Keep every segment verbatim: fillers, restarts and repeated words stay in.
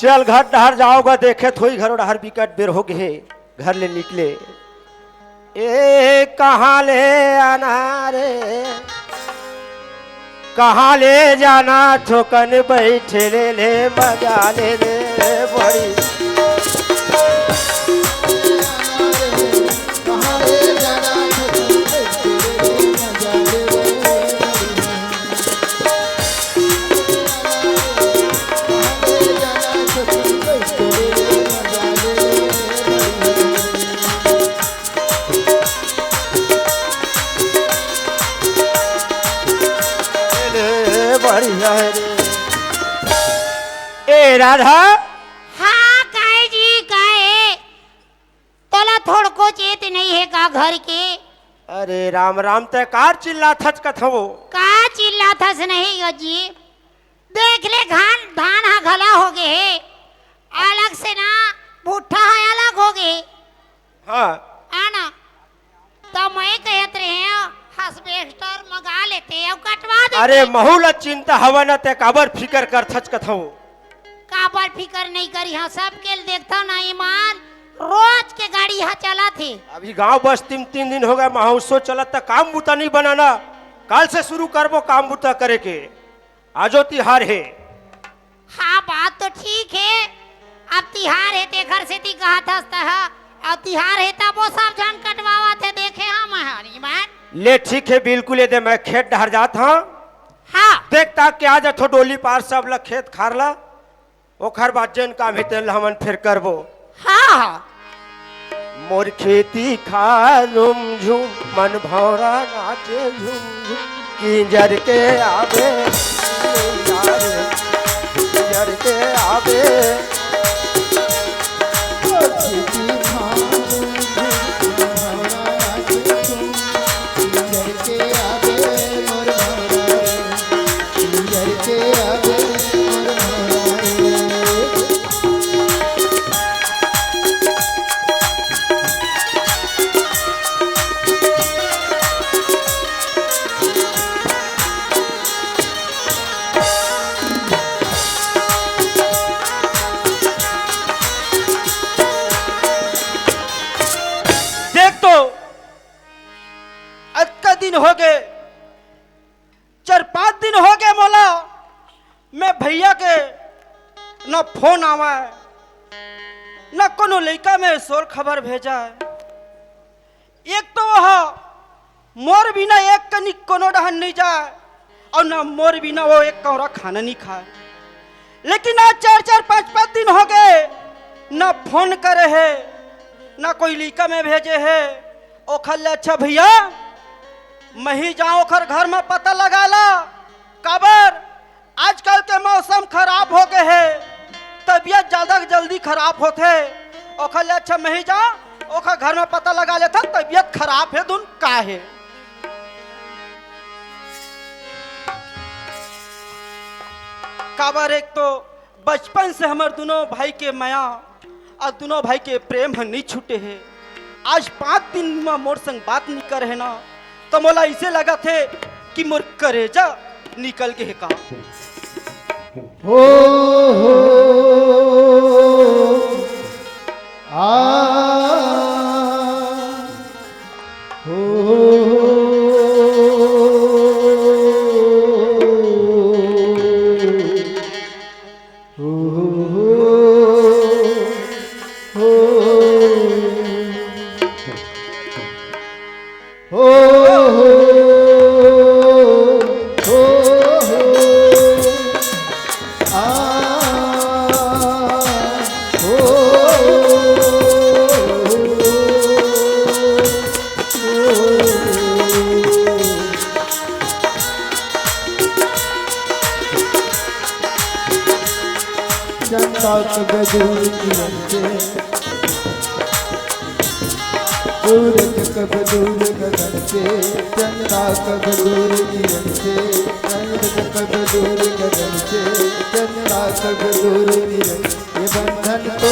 चल घर डहर जाओ गा, देखे थोई घरो डहर बिकट बेर हो गे हे, घर ले निकले। ए कहाँ ले आना रे, कहाँ ले जाना, थोकन बैठे ले ले मजा ले ले बड़ी। ले बढ़िया हे रे। ए राधा। हाँ, काहे जी, काहे? तोला थोड़को चेत नइ हे का घर के? अरे राम राम, तैं का चिल्लाथस कथवो? का चिल्लाथस नहीं गा जी? देख ले घान, धान ह घला हो गे हे, अलग से ना, भुट्टा ह अलग हो गे हे। हाँ। है ना? त मैं कहत रहे हूँ, हार्वेस्टर मंगा लेते अउ कटवा देते। अरे महू ला चिंता हवा न, तैं काबर फिकर करथस कथवो? काबर फिकर नइ करिहौं, सबके ल देखथौं ना ईमान, रोज के गाड़ी ह चलत हे। अभी गांव बस्ती म तीन दिन हो गे, महोत्सव चलत, त काम बुता नइ बना ना। काल से शुरू करबो काम बुता करे के। आजो तिहार हे। हाँ, बात तो ठीक हे, अब तिहार हे तेखर सेती कहत हस तैं ह, अब तिहार हे तब वो सब झन कटवावत हे, देखे हंव मैं ह ईमान। ले ठीक हे, बिल्कुल ए दे मैं खेत डहर जात हंव। हाँ। देख ताक के आ जाथों डोली पार सब ला, खेत खार ला, ओखर बाद जेन काम हे तेन ला हमन फेर करबो। हाँ, हाँ। मोर खेती खार रुमझुम, मन भौंरा नाचे झुमझुम, किंजर के आबे, किंजर के आबे। मोर खेती खार रुमझुम, मन भौंरा नाचे झुमझुम, किंजर के आबे मोर भौंरा रे, किंजर के आबे मोर भौंरा रे। देख तो, अतका दिन हो गे, चार पांच दिन हो गे मोला, मैं भैया के न फोन आवय, न कोनो लइका में सोर खबर भेजय। एक तो वो मोर बिना एक कनी कोनो डहर नइ जाय, अउ न मोर बिना वो एक कौरा खाना नइ खाय। लेकिन आज चार चार पांच पांच दिन हो गे, न फोन करे हे, न कोई लइका में भेजे हे। ओखर ले अच्छा भैया, मैं ही जांव ओखर घर में पता लगाय ला। काबर आजकल के मौसम खराब हो गे हे, तबीयत ज्यादा जल्दी खराब होथे। ओखर ले अच्छा मैं ही जांव ओखर घर में पता लगा लेथंव, तबीयत खराब हे धुन का हे। काबर एक तो बचपन से हमर दुनों भाई के मया अउ दुनों भाई के प्रेम ह नइ छूटे हे। आज पांच दिन म मोर संग बात नइ करे हे ना, त मोला अइसे लगत हे कि मोर करेजा निकल गे हे का। हो, हो, आ, हो, हो, हो, हो, हो। चंदा कब दूर किरण से, सूरज कब दूर गगन से, चंदा कब दूर किरण से, सूरज कब दूर गगन से, चंदा कब दूर किरण से। ये बंधन तो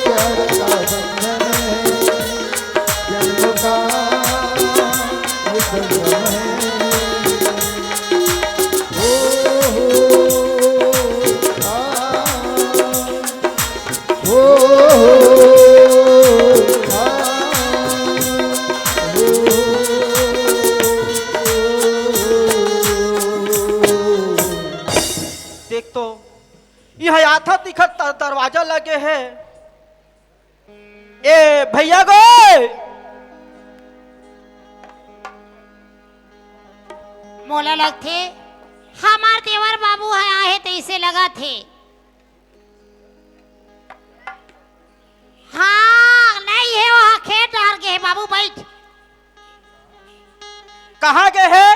प्यार का बंधन है, जन्म का ये संगम है। ओ हो, आ, देख तो, इहाँ आथा दिखत द-, दरवाजा लगे हे। ए भैया गो, मोला लगथे, हमर देवर बाबू ह आहे तइसे लगत हे। हाँ, नहीं हे, वो खेत डहर गे हे बाबू, बइठ। कहाँ गे हे?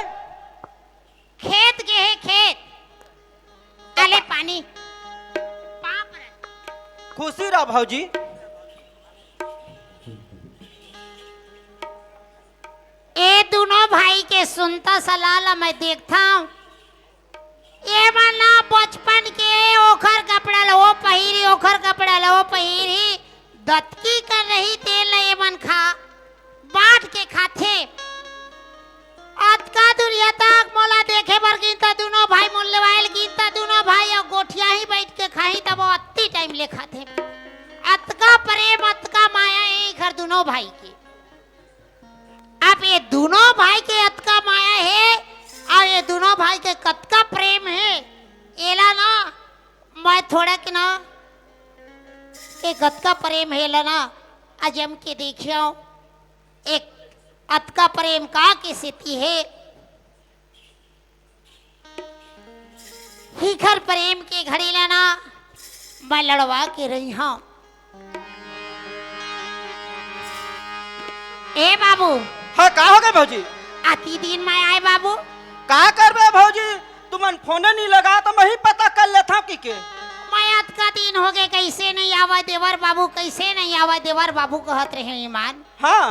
खेत गे हे, खेत। अले पानी। पाँव परत। खुशी रह भौजी। ए दुनों भाई के सुनता सलाह ला मैं देखथंव। ए मन ना बचपन के ओखर कपड़ा ला वो पहिरी, ओखर कपड़ा ला वो पहिरी, दतकी कर रही तेल ला ए मन खा, बांट के खाथे। अतका दुरिहा तक मोला देखे बर गिन त दुनों भाई मोर लेवाइल गिन त दुनों भाई अउ गोठियाही बइठ के खाही तब वो अत्ती टाइम ले खाथे। अतका प्रेम, अतका माया ए एखर दुनों भाई के। अब ये दुनों भाई के अतका माया हे अउ ये दुनों भाई के कतका प्रेम हे, एला ना मैं थोड़ा के ना, ये कतका प्रेम हे एला ना, अजम के देखियो, एक अतका प्रेम का के सेती हे। हिखर प्रेम के घड़ी ला ना, मैं लड़वा के रही हूँ। ए बाबू। हाँ, का हो गे भौजी? अति दिन मैं आए बाबू। का करबे भौजी, तुमन फोन नहीं लगा तो मैं ही पता कर लेता हूँ कि के। मैं अतका दिन हो गए, कैसे नहीं आवा देवर बाबू, कैसे नहीं आवा देवर बाबू कहत रहे ईमान। हाँ।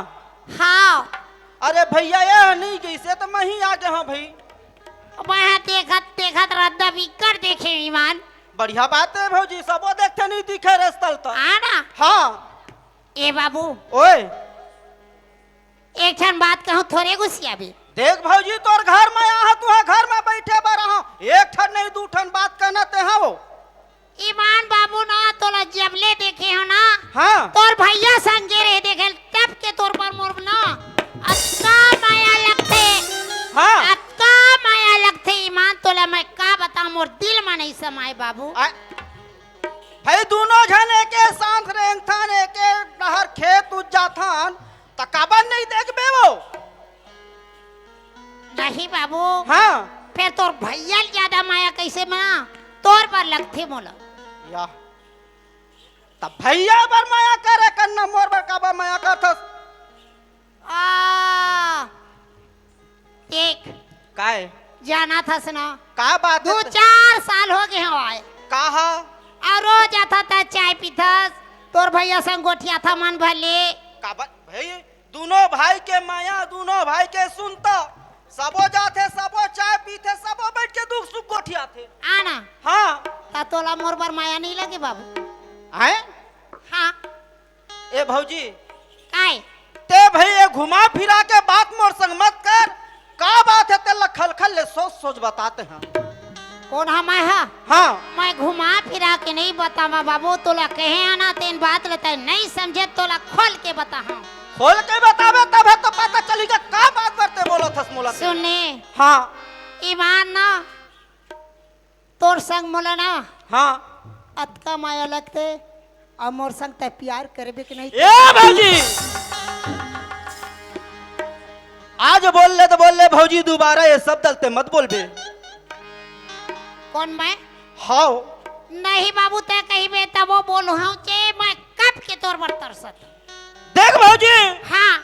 हाँ। अरे भैया, ये नहीं कैसे तो मैं ही आ गया हूँ भाई। मैं देखत देखत रद्दा बिकट देखे ईमान। बढ़िया बात है भौजी, सबो देखते नहीं दिखे रस्तल तो। हाँ ना? हाँ। ए बाबू। ओए। एक ठन बात कहूँ, थोरे गुस्सियाबे। देख भौजी, तोर घर में आहा, तुहा घर में बैठे बर आहा, एक ठन नहीं दू ठन बात कहना ते हव। ईमान बाबू ना, तोला जब ले देखे हो ना, हाँ। तोर भैया संगे रहे देखे, तब के तोर पर मोर ना अतका माया लगथे, हाँ। अतका माया लगथे ईमान, तोला मैं का बताऊं, मोर दिल में नहीं समाए बाबू। आ, भाई दोनों झन एके साथ रेंगथन, एके डहर खेत उज जाथन, त काबर नहीं देखबे वो? नहीं बाबू। हाँ। फिर तोर भैया ल ज्यादा माया कैसे मना? तोर पर लगथे मोला। या। तब भैया बर माया करे करना, मोर बर काबर माया करथस? आ, देख। काय? जाना थस ना। का बात दो है? चार साल हो गए हो आए। का हा? और रोज आता था, चाय पीथस, तोर भैया संग गोठियाथा मन भले। काबर भाई, दोनों भाई के माया, दोनों भाई के सुनता, सबो जाथे, सबो चाय पीथे, सबो बैठ के दुख सुख गोठियाथे। आना। हाँ। ता तोला मोर बर माया नहीं लगे बाबू? हैं? हाँ। ए भौजी। काय? ते भाई ये घुमा फिरा के बात मोर संग मत कर। का बात है तेला खलखल ले सोच सोच बताते हैं। कौन हा मैं हा? हाँ। मैं घुमा फिरा के नहीं बतावा बाबू, तोला कहे आना तेन बात ले तै नहीं समझे, तोला खोल के बताहा। खोल के बताबे तब है तो पता चली के का बात बर ते बोलत हस मोला ते। सुन ने। हाँ। ईमान ना, तोर संग मोला ना हाँ। अतका माया लगथे, अउ मोर संग तै प्यार करबे के नहीं? ए भौजी, आज बोल ले तो बोल ले भौजी, दोबारा ये शब्द ते मत बोलबे। कौन मैं? हाव। नहीं बाबू, तै कहिबे तब वो बोलूँ हूँ, जे मैं कब के तोर बर तरसत। देख भौजी, हाँ।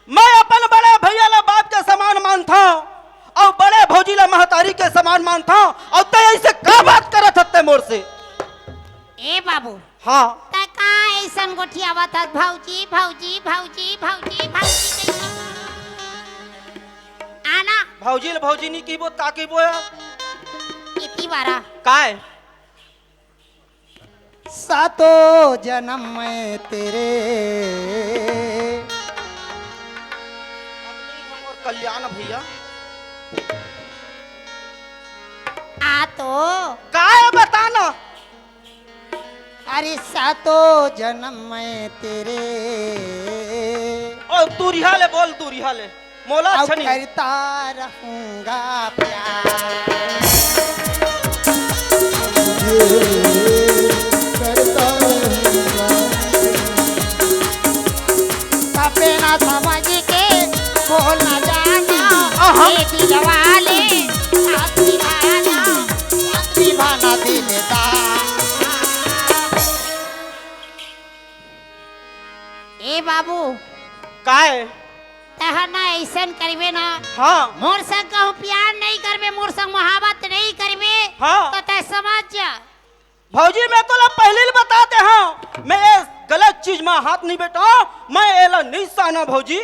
मैं अपन बड़े भैया ला बाप के समान मानथंव अउ बड़े भौजी ला महतारी के समान मानथंव अउ तै ऐसे का बात करत हस तै मोर से? ए बाबू, हाँ। तै का ऐसन गोठियावत हस भौजी, भौजी, भौजी, भौजी, भौजी कहिके? आना। भौजी ले भौजी नहीं कहिबो त का कहिबो यार? इति बारा। काय? सातों जन्म में तेरे। और कल्याण भैया। आ तो। काय बताना? अरे सातों जन्म मैं तेरे। ओ दूरिहा ले बोल, दूरिहा ले। मोला अब अच्छा नहीं। करता रहूंगा प्यार। करता रहूंगा। तबे ना समझ के बोल ना जाना। अहम। ये दिल वाले साथ निभाना, साथ निभाना दिलदार। ए बाबू, काय? तहर ना अइसन करबे ना। हाँ। मोर संग कहूँ प्यार नहीं करबे, मोर संग मोहब्बत नहीं करबे, हाँ। तो तै समझ जा। भौजी, मैं तोला पहले ही बता दे हँव, मैं ये गलत चीज में हाथ नहीं बटाहूँ, मैं एला नहीं सहना भौजी।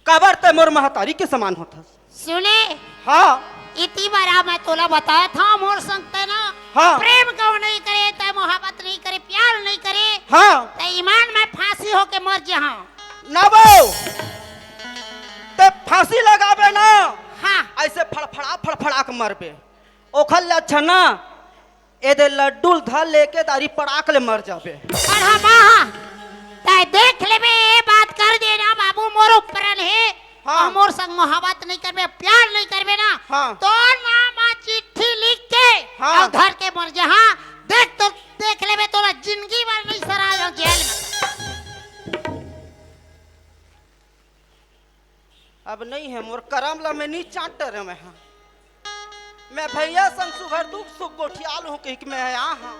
काबर तै मोर महतारी के समान होथस। सुने। हाँ। इतनी बार मैं तोला बताया था, मोर संग तै ना हाँ। प्रेम कहूँ नहीं करे, तै मोहब्बत नहीं करे, प्यार नहीं करे। हाँ। तै ईमान में फांसी होके मर जहाँ। ना बो, तै फांसी लगाबे ना। हाँ। ऐसे फड़फड़ा, फड़फड़ा के मरबे। ओखर ले अच्छा ना, एदे लड्डू ल धर लेके दारी पड़ाक ले मर जाबे। अरे हाँ, तै देख लेबे, ये बात कर देना बाबू, मोर ऊपर हे। हाँ। अउ मोर संग मोहब्बत नहीं करबे, प्यार नहीं करबे ना, हाँ। तोर नाम आ चिट्ठी लिख के हाँ। अउ धर के मर जा। हाँ, देख तो, देख लेबे, तोला जिंदगी भर नहीं सराय जेल में। अब नहीं है मोर करम ला, मैं नहीं चाट डरे मैं, हाँ। मैं भैया संग सुघर दुख सुख गोठियाल हूँ कहिके मैं आया हूँ।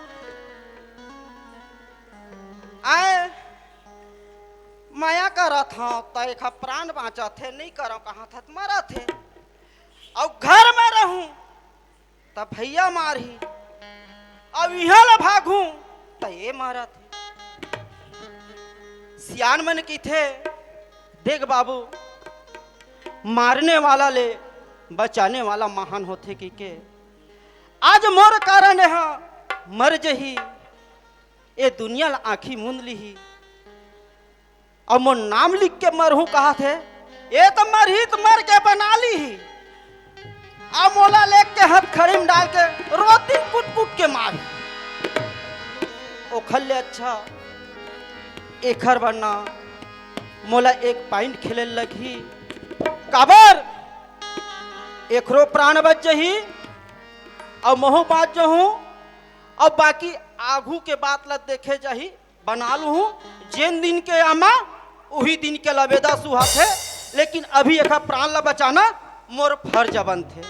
आए मया करत हूँ त एक प्राण बाँचत हे, नहीं करव कहाँ थत मरत हे। अउ घर में रहूँ त भैया मारही, अउ इहाँ ले भागहूँ त ये मारत हे। सियान मन कहिथे, देख बाबू, मारने वाला ले बचाने वाला महान होथे कहिके। आज मोर कारण एहा मर जही, ए दुनिया ल आँखी मूंद लिही। अउ मोर नाम लिख के मरहूँ कहत हे, ए त मरही त मर के बना लिही। अउ मोला लेके हथखड़ी म डाल के रोती कुट-कुट के मारही। ओखर ले अच्छा एखर बर ना मोला एक point खेले लगही। काबर? एखरो प्राण बच जही अउ महूँ बाँच जहूँ अउ बाकी आघू के बात ल देखे जाही। बना लूहूँ, जेन दिन के आमा, उही दिन के लबेदा सुहाथे, लेकिन अभी एखर प्राण ल बचाना मोर फर्ज बनथे।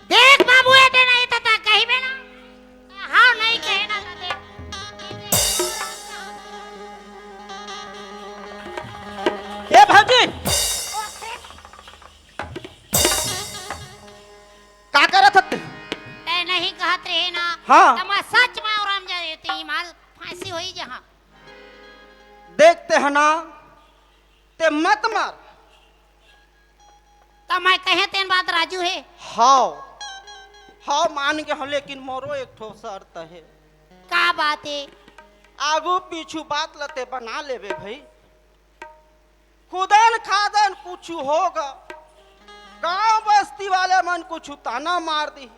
देख बाबू, ए दे नहीं त ता कहिबे ना। हाँ, नहीं कहे ना त देख। ए भौजी, का करत हत? तै नहीं कहत रहे ना। हाँ। त मैं सच में ओरम जाए, ते माल फांसी होई जहाँ। देखते हैं ना, ते मत मर। त मैं कहे तेन बात राजू हे। हाव, हाव मान गे हँव, लेकिन मोरो एक ठो शर्त हे। का बात हे? आगू पीछू बात ल ते बना लेबे भई। खुदन खादन कुछु होगा, गांव बस्ती वाले मन कुछु ताना मार दिही,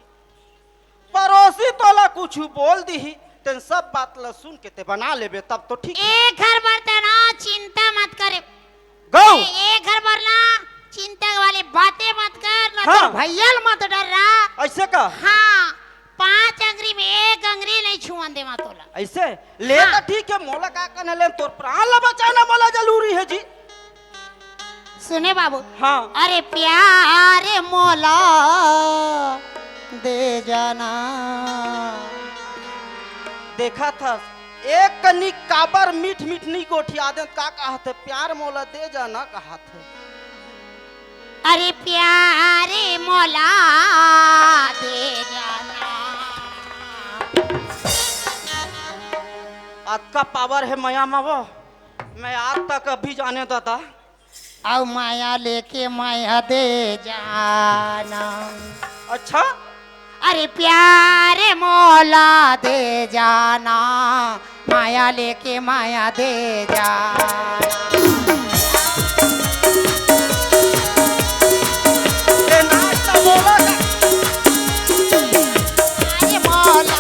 पड़ोसी तोला कुछु बोल दिही, तेन सब बात ल सुन के ते बना लेबे, तब तो ठीक हे। एखर बर ते ना चिंता मत करे। गौ। ए, एखर बर ना चिंता वाली बातें मत कर, ना हाँ। तोर भैया ल मत डर्रा। अइसे का? हाँ, पांच अंगरी में एक अंगरी नहीं छुअन देवा तोला। अइसे? ले हाँ। त ठीक हे, मोला का करना, ले तोर प्राण ला बचाना मोला जरूरी हे जी। सुने बाबू। हाँ। अरे प्यार मोला दे जाना। देखा था, एक कनी काबर मीठ मीठ नहीं गोठिया देन, का कहत हे, प्यार मोला दे जाना कहत हे। अरे प्यार मोला दे जाना। अतका power हे मया मा वो, मैं आज तक अभी जाने दादा। अउ माया लेके माया दे जाना। अच्छा? अरे प्यार मोला दे जाना, माया लेके माया दे जाना। ए नाच त बोला का? अरे मोला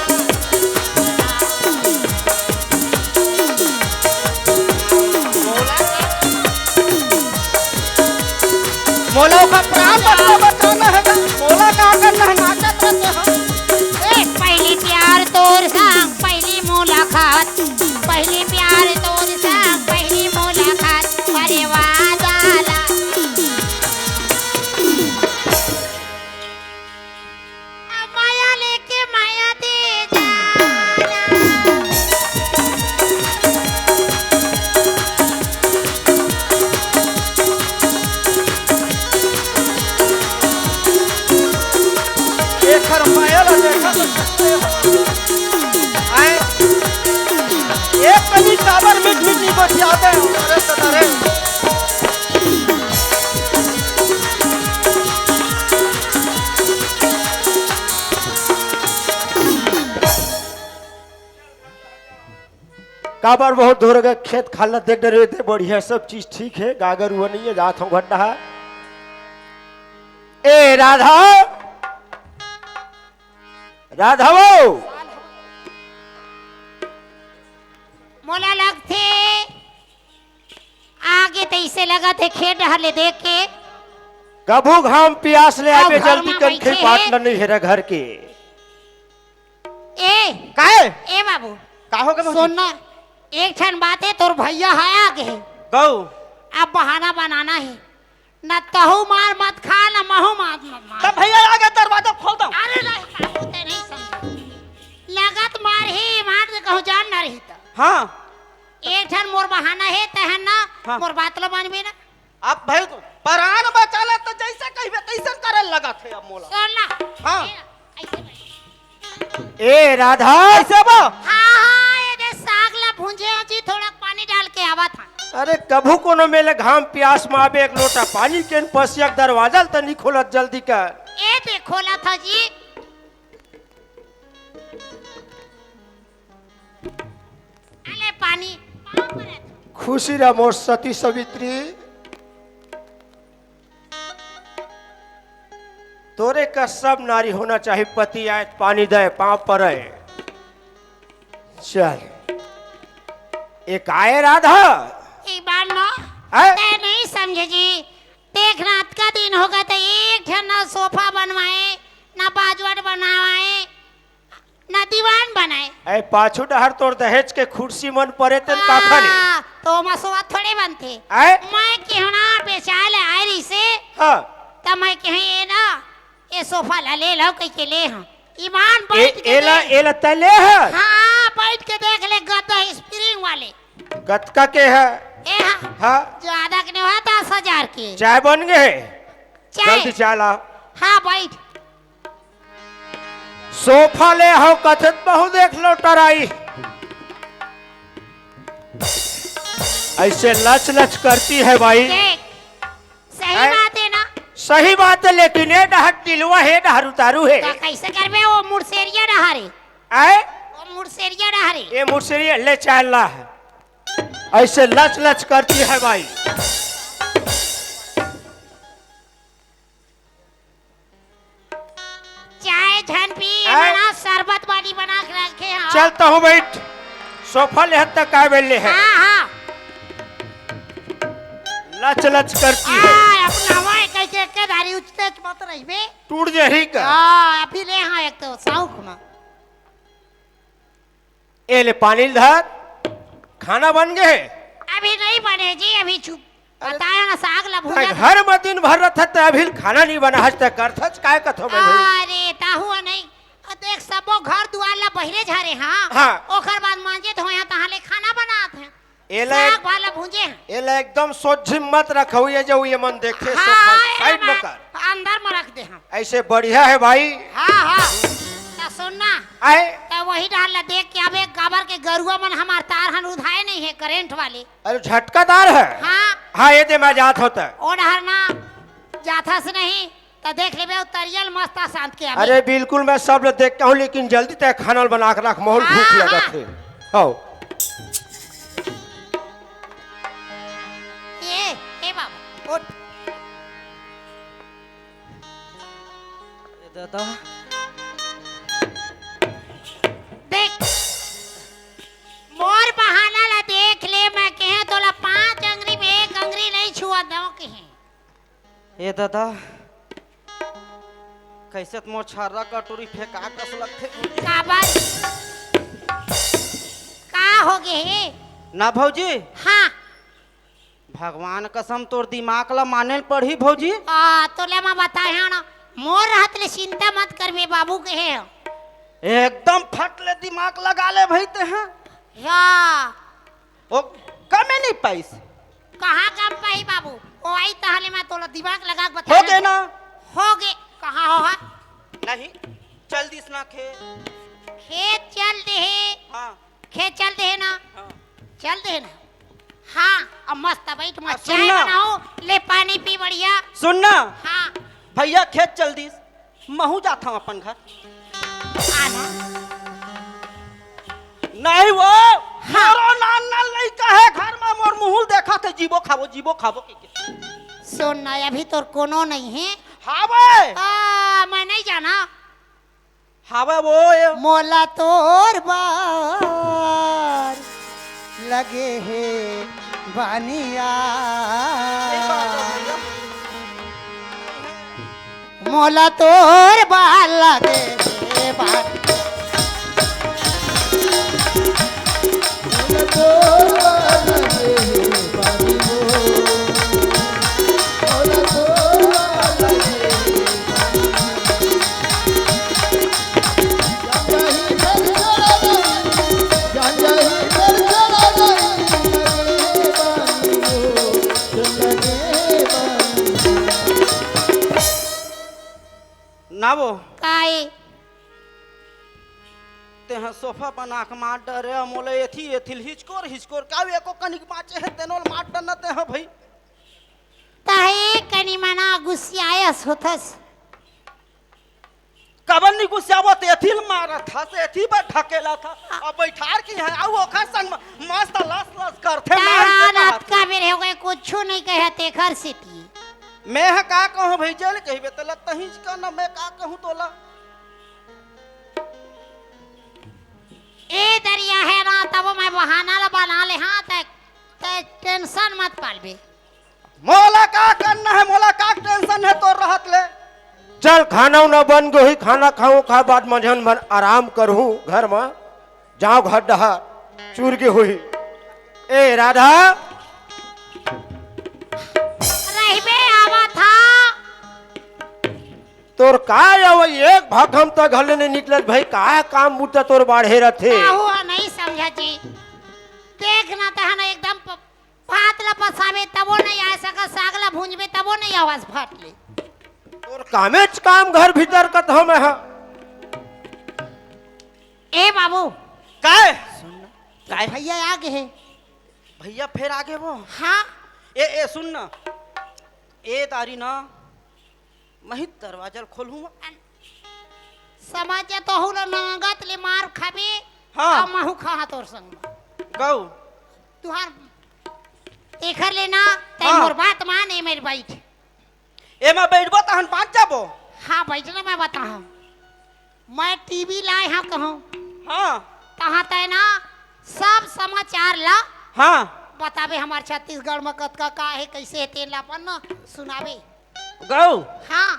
मोला ओकर प्राण बचा बचाना हे गा। मोला का करना हे, नाचत रहते हो। ए, पहली प्यार तोर संग, पहली मुलाकात, पहली प्यार तोर संग, पहली मुलाकात, अरे वाह जाला। अब माया लेके माया दे जाना। एकर माया ला देखा तो सकते हो। आए, एक कनी काबर मीठ मीठ नहीं बतियाते हो, अरे सदा रे। काबर बहुत दूर गए, खेत खार ला देख डरे ते बढ़िया, सब चीज ठीक हे, गागर हुआ नहीं हे, जात हूँ घंटा है। ए राधा, राधा वो। मोला लगथे आगे तइसे लगत हे खेत डहर ले देख के। कभू घाम पियास ले अब आबे घर जल्दी मा कर, बइठे खेत हे। बाटला नहीं हेरा घर के। ए, काहे? ए बाबू, का हो गे मौसी? सुन ना, एक ठन बात हे, तोर भैया हे आगे। गऊ। अब बहाना बनाना हे, ना तहू मार मत खा, ना महू मार मत मार। तब भैया आगे दरवाजा खोल दो। अरे नहीं बाबू, ते नहीं समझे। लगत मार ही, मार दे कहूँ जान ना रही तो। हाँ। एक ठन मोर बहाना हे, तहन ना हाँ। मोर बात ल मानबे ना। अब भाई, परान बचाना तो जैसे कहिबे तैसे करे लगत हे अब मोला। सुन ना। हाँ। ए, ऐसे बैठ। ए राधा। ऐसे बा? हाँ, हाँ, ये दे साग ला भूंजे हो जी, थोड़ा पानी डाल के आवत हा। अरे कभू कोनो मेले घाम प्यास में आबे एक लोटा पानी के न पसिया के दरवाजा ल त नहीं खोलत, जल्दी कर। ए दे खोलत हा जी। अले पानी, पाँव परत। खुशी रह मोर सती सवित्री। तोरे का सब नारी होना चाहिए, पति आए त पानी दे, पाँव परे। चल, एक आए राधा। एक बार ना, आए? तै नहीं समझे जी। देख ना, अतका दिन हो गए, त एक ठन ना सोफा बनवाए, ना बाजवट बनवाए, ना दीवान बनाए। ऐ पाछू डहर तोर दहेज के खुर्सी मन परे तेन का खाने? हाँ, तो ओमा सोवत थोड़े बनथे। ऐ? मैं केहू ना बेचाए ले आए रहिसे, हाँ। त मैं केहे ये ना, ये सोफा ला ले लव कहिके ले हँव। ईमान ए, बइठ के एला, देख। एला तैं ले हस? हाँ, बइठ के देख ले गद्दा स्प्रिंग वाले। कतका के हे? ए हाँ। हाँ। ज्यादा के नहीं होय, दस हजार के। चाय बन गे? चाय। जल्दी चाय ला। हाँ, बइठ। सोफा ले हँव कथत, बहू देख लो टराई। ऐसे लच लच करती है भाई। देख, सही हैं? बात हे ना? सही बात हे, लेकिन ए डहर टिलवा हे, डहर उतारू हे। त कइसे करबे? वो मुड़सेरिया डहर हे। आए? वो मुड़सेरिया डहर हे। ए मुड़सेरिया, ले चाय ला। ऐसे लच लच करती है भाई। चाय झन पी, आय। एमा ना शरबत पानी बना के रखे हँव। चल तहूँ बइठ। सोफा लेहत त काय बेर ले हे? हाँ, हाँ। लच लच करती है। हाँ, अपना हवा है, कहीं के, के दारी उचते मत रहिबे। टूट जाही का? हाँ, अभी ले हाँ एक तो शौक में। ए ले पानी ल धर, खाना बन गे हे? अभी नहीं बने जी, अभी चुप। अरे, बताया ना, साग ला भूंजा। घर में दिन भर रहत त अभी खाना नहीं बना, हज तक करथच, काय कथो मैं भाई? अरे, ताहू नहीं। अ, देख, सबो घर दुआर ला बहिरे झारे, हाँ? हाँ। ओकर बाद मांजे धोए, हाँ, तहाँ ले खाना बनात हे। एला साग भाला भूंजे हे। एला एकदम सोझी मत रखो, ये जो ये मन देखे, हाँ, सोफा एला साइड में मैं कर। अंदर में रख दे हम। ऐसे बढ़िया है भाई। हाँ, हाँ। त सुन ना। आए। त वही डाल ला देख के, अब एक गाबर के गरुआ मन हमार तार हन उधाए नहीं है करंट वाले। अरे झटकादार है। हाँ। हाँ, ये दे मैं जात होता। ओ डहर ना जाथस नहीं। त देख लेबे, उतरियल मस्त आ शांत के अभी। अरे बिल्कुल, मैं सब ल देख के हूँ, लेकिन जल्दी तय खाना ल बना के रख, मोहल भूख हाँ, लगत हाँ। हे। हौ। ए, ए बाबा, उठ। ए दादा। देख, मोर बहाना ला देख ले, मैं कहे तोला पांच अंगरी में एक अंगरी नहीं छुआ दो कहे। ए दादा, कइसे त मोर छर्रा कटोरी फेंका कस लगथे। काबर? का हो गे हे? ना भौजी। हाँ। भगवान कसम, तोर दिमाग ला माने ल पड़ही भौजी। आ, तोला मैं बताए हंव ना, मोर रहत ले चिंता मत करबे बाबू, कहे हंव। एकदम फट ले दिमाग लगा ले भई तें ह। या। ओ, कमे नइ पाइस। कहाँ कम पाही बाबू? ओ आई तहाँ ले मैं तोला दिमाग लगा के बता हो गे ना? हो गे। कहाँ हो हा? नहीं, चल दिस ना खेत। खेत चल दे हे। हाँ। खेत चल दे हे ना? हाँ। चल दे हे ना? हाँ, अब मस्त बैठ, मस्त आ, सुन चाय ना। बनाओ, ले पानी पी बढ़िया। सुन ना। हाँ। भैया खेत चल दिस, महूँ जाथंव अपन घर। आना। नहीं वो, हाँ। मोरो नान नान लइका हे घर में, मोर मुँह ल देखथे, जीबो खाबो, जीबो खाबो के, के। सुन ना, अभी तोर कोनो नहीं हे। हाँ बे। आ, मैं नहीं जाना। हावय वो ये। मोला तोर बर लगे हे बानिया। सही बात है भैया। मोला तोर बर लगे हे बानिया। ना वो। काय? तेहा सोफा बना के मार डरे, मोला एथी एथिल हिचकोर हिचकोर का एको कनिक बाँचे हे, तेनो ल मार डरना तेहा भई। तहे कनी मना गुस्सियायस होथस। कबर नी गुस्सियावत, एथी ल मारत हस, एथी बर ढकेलत हस। अब बैठार की है, अउ ओखर संग म मस्त लस लस करथे, तारा नाच के रात कहत। का बेर हो गए, कुछु नहीं कहे तेखर सेती। मैं ह का कहूँ भई, जेल कहिबे त लत्तहीच का ना, मैं का कहूँ तोला। ए दरिया हे ना, तब मैं बहाना ल बना ले, हाँ, ते, ते tension मत पालबे। मोला का करना हे, मोला का tension हे तोर रहत ले? चल, खाना उना बन गे होही, खाना खाहूँ, ओखर बाद मंझन भर आराम करहूँ घर म। जाँव घर डहर, चुर गे होही। ए राधा। रहिबे, आवत हा। तोर का आवय, एक भाखम त घर ले नइ निकलत भई, का काम बूता तोर बाढ़े रथे? आहू ह नइ समझत जी। देख ना, तहन एकदम प-, भात ल पसाबे तबो नइ आय सकस, साग ल भूंजबे तबो नइ आवस फट ले। तोर कामेच काम घर भीतर कथंव मैं ह। ए बाबू। काय? सुन ना। काय? भैया आ गे हे। भैया फेर आ गे वो? हाँ। ए, ए, सुन ना। ए दारी ना, मही दरवाजा ल खोलहूँ। समझ जा, तोहू ल नंगत ले मार खाबे, हाँ। अउ महू खाहा तोर संग म। गऊ। तुहार तेखर ले ना, तैं हाँ। मोर बात मान, ए मेर बइठ। एमा बइठबो तहन बाँच जाबो। हाँ, बइठ ना, मैं बताहूँ। मैं टीवी लाय हंव कहूँ। हाँ। तहाँ तैं ना सब समाचार ला हाँ। बताबे, हमर छत्तीसगढ़ म कतका का हे, कइसे हे, तेन ला अपन ना सुनाबे। गऊ। हाँ।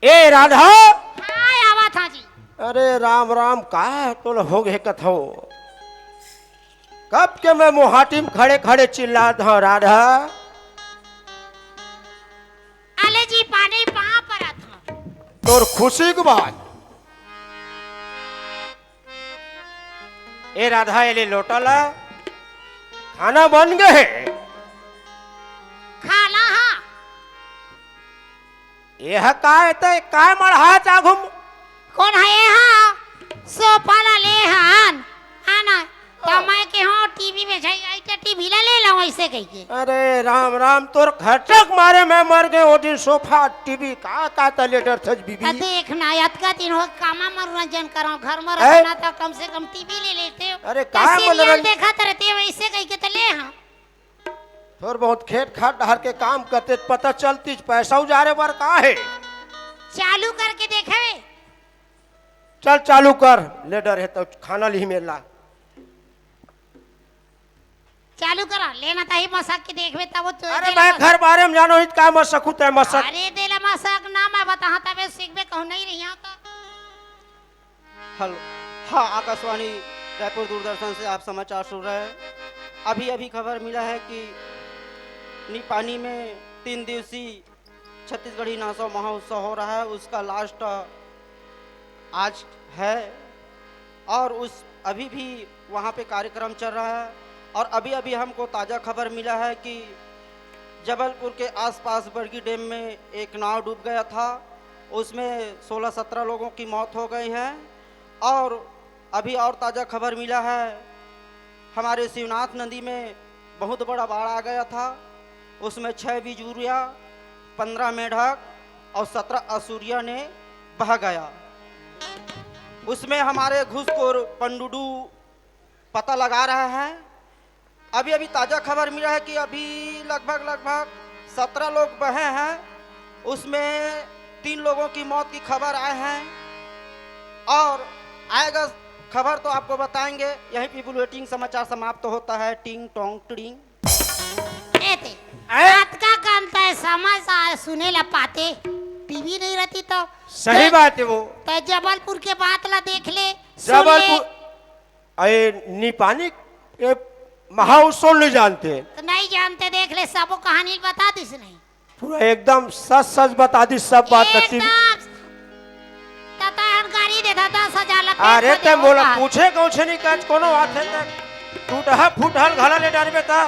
ए राधा। हाँ, आवत हंव जी। अरे राम राम, का तोला हो गे कथंव? कब के मैं मोहाटी म खड़े खड़े चिल्लात हंव राधा। अले जी, पानी पाँव परत हंव। तोर खुशी के बात। ए राधा, ए ले लोटा ला, खाना बन गे हे। खाना हा। एहा काय ते, काय मढ़ात आघू म? कोन हे एहा? सोफा ला ले हन, है ना? त हाँ। मैं केहेंव टीवी बेचाई, आई त टीवी ला ले लंव अइसे कहिके। अरे राम राम, तोर खटक मारे मैं मर गेंव। ओ दिन सोफा, टीवी का, का त ले डरथस बीबी? त देख ना, अतका दिन हो कामा मनोरंजन करंव, घर म हैं? रथंव ना त कम से कम टीवी ले लेतेंव। अरे त का serial मनोरंजन? देखत रहितेंव, अइसे कहिके त ले हंव। थोर बहुत खेत खार डहर के काम करते त पता चलतिस, पैसा उजारे बर का हे। चालू करके देखबे। चल चालू कर, ले डरे हे त खाना लिही मेर ला। चालू करा, लेना ताही मसक के देखबे तब वो तो अरे देला मैं मसक। घर बारे में जानो हित का मसक होता है मसक। अरे देला मसक ना मैं बताहा तबे सीखबे कहूँ नहीं रही तो। हेलो, हाँ, आकाशवाणी रायपुर दूरदर्शन से आप समाचार सुन रहे हैं। अभी अभी खबर मिला है कि निपानी में तीन दिवसीय छत्तीसगढ़ी नाचो महोत्सव हो रहा है, उसका लास्ट आज है और उस अभी भी वहाँ पे कार्यक्रम चल रहा है। और अभी अभी हमको ताज़ा खबर मिला है कि जबलपुर के आसपास बरगी डैम में एक नाव डूब गया था, उसमें सोलह सत्रह लोगों की मौत हो गई है। और अभी और ताज़ा खबर मिला है, हमारे शिवनाथ नदी में बहुत बड़ा बाढ़ आ गया था, उसमें छः बिजुरिया, पन्द्रह मेढक और सत्रह असुरिया ने बह गया। उसमें हमारे घुसखोर पंडुडू पता लगा रहा है। अभी अभी ताज़ा खबर मिला है कि अभी लगभग लगभग सत्रह लोग बहे हैं, उसमें तीन लोगों की मौत की खबर आए हैं। और आएगा खबर तो आपको बताएंगे। यहीं पे बुलेटिन समाचार समाप्त होता है। टिंग टोंग टिड़िंग। ए ते, ए? रात का काम तय समझ आ सुने ला पाते, टीवी नहीं रहती तो। सही तय, बात है वो। तय जबलपुर के बात ला देख ले, सुन ले। जबलपुर, अरे निपानी के महाउत्सव नहीं जानते। तो नहीं जानते, देख ले, सबो कहानी बता दिस नहीं। पूरा एकदम सच सच बता दी सब बात। एकदम। तता हम गाड़ी देता दस हजार ला अरे पैसा ते देवो मोला का। पूछे कौन से नहीं काज कोनो बात है ते टूटहा फूटहल घला ले डरबे ता।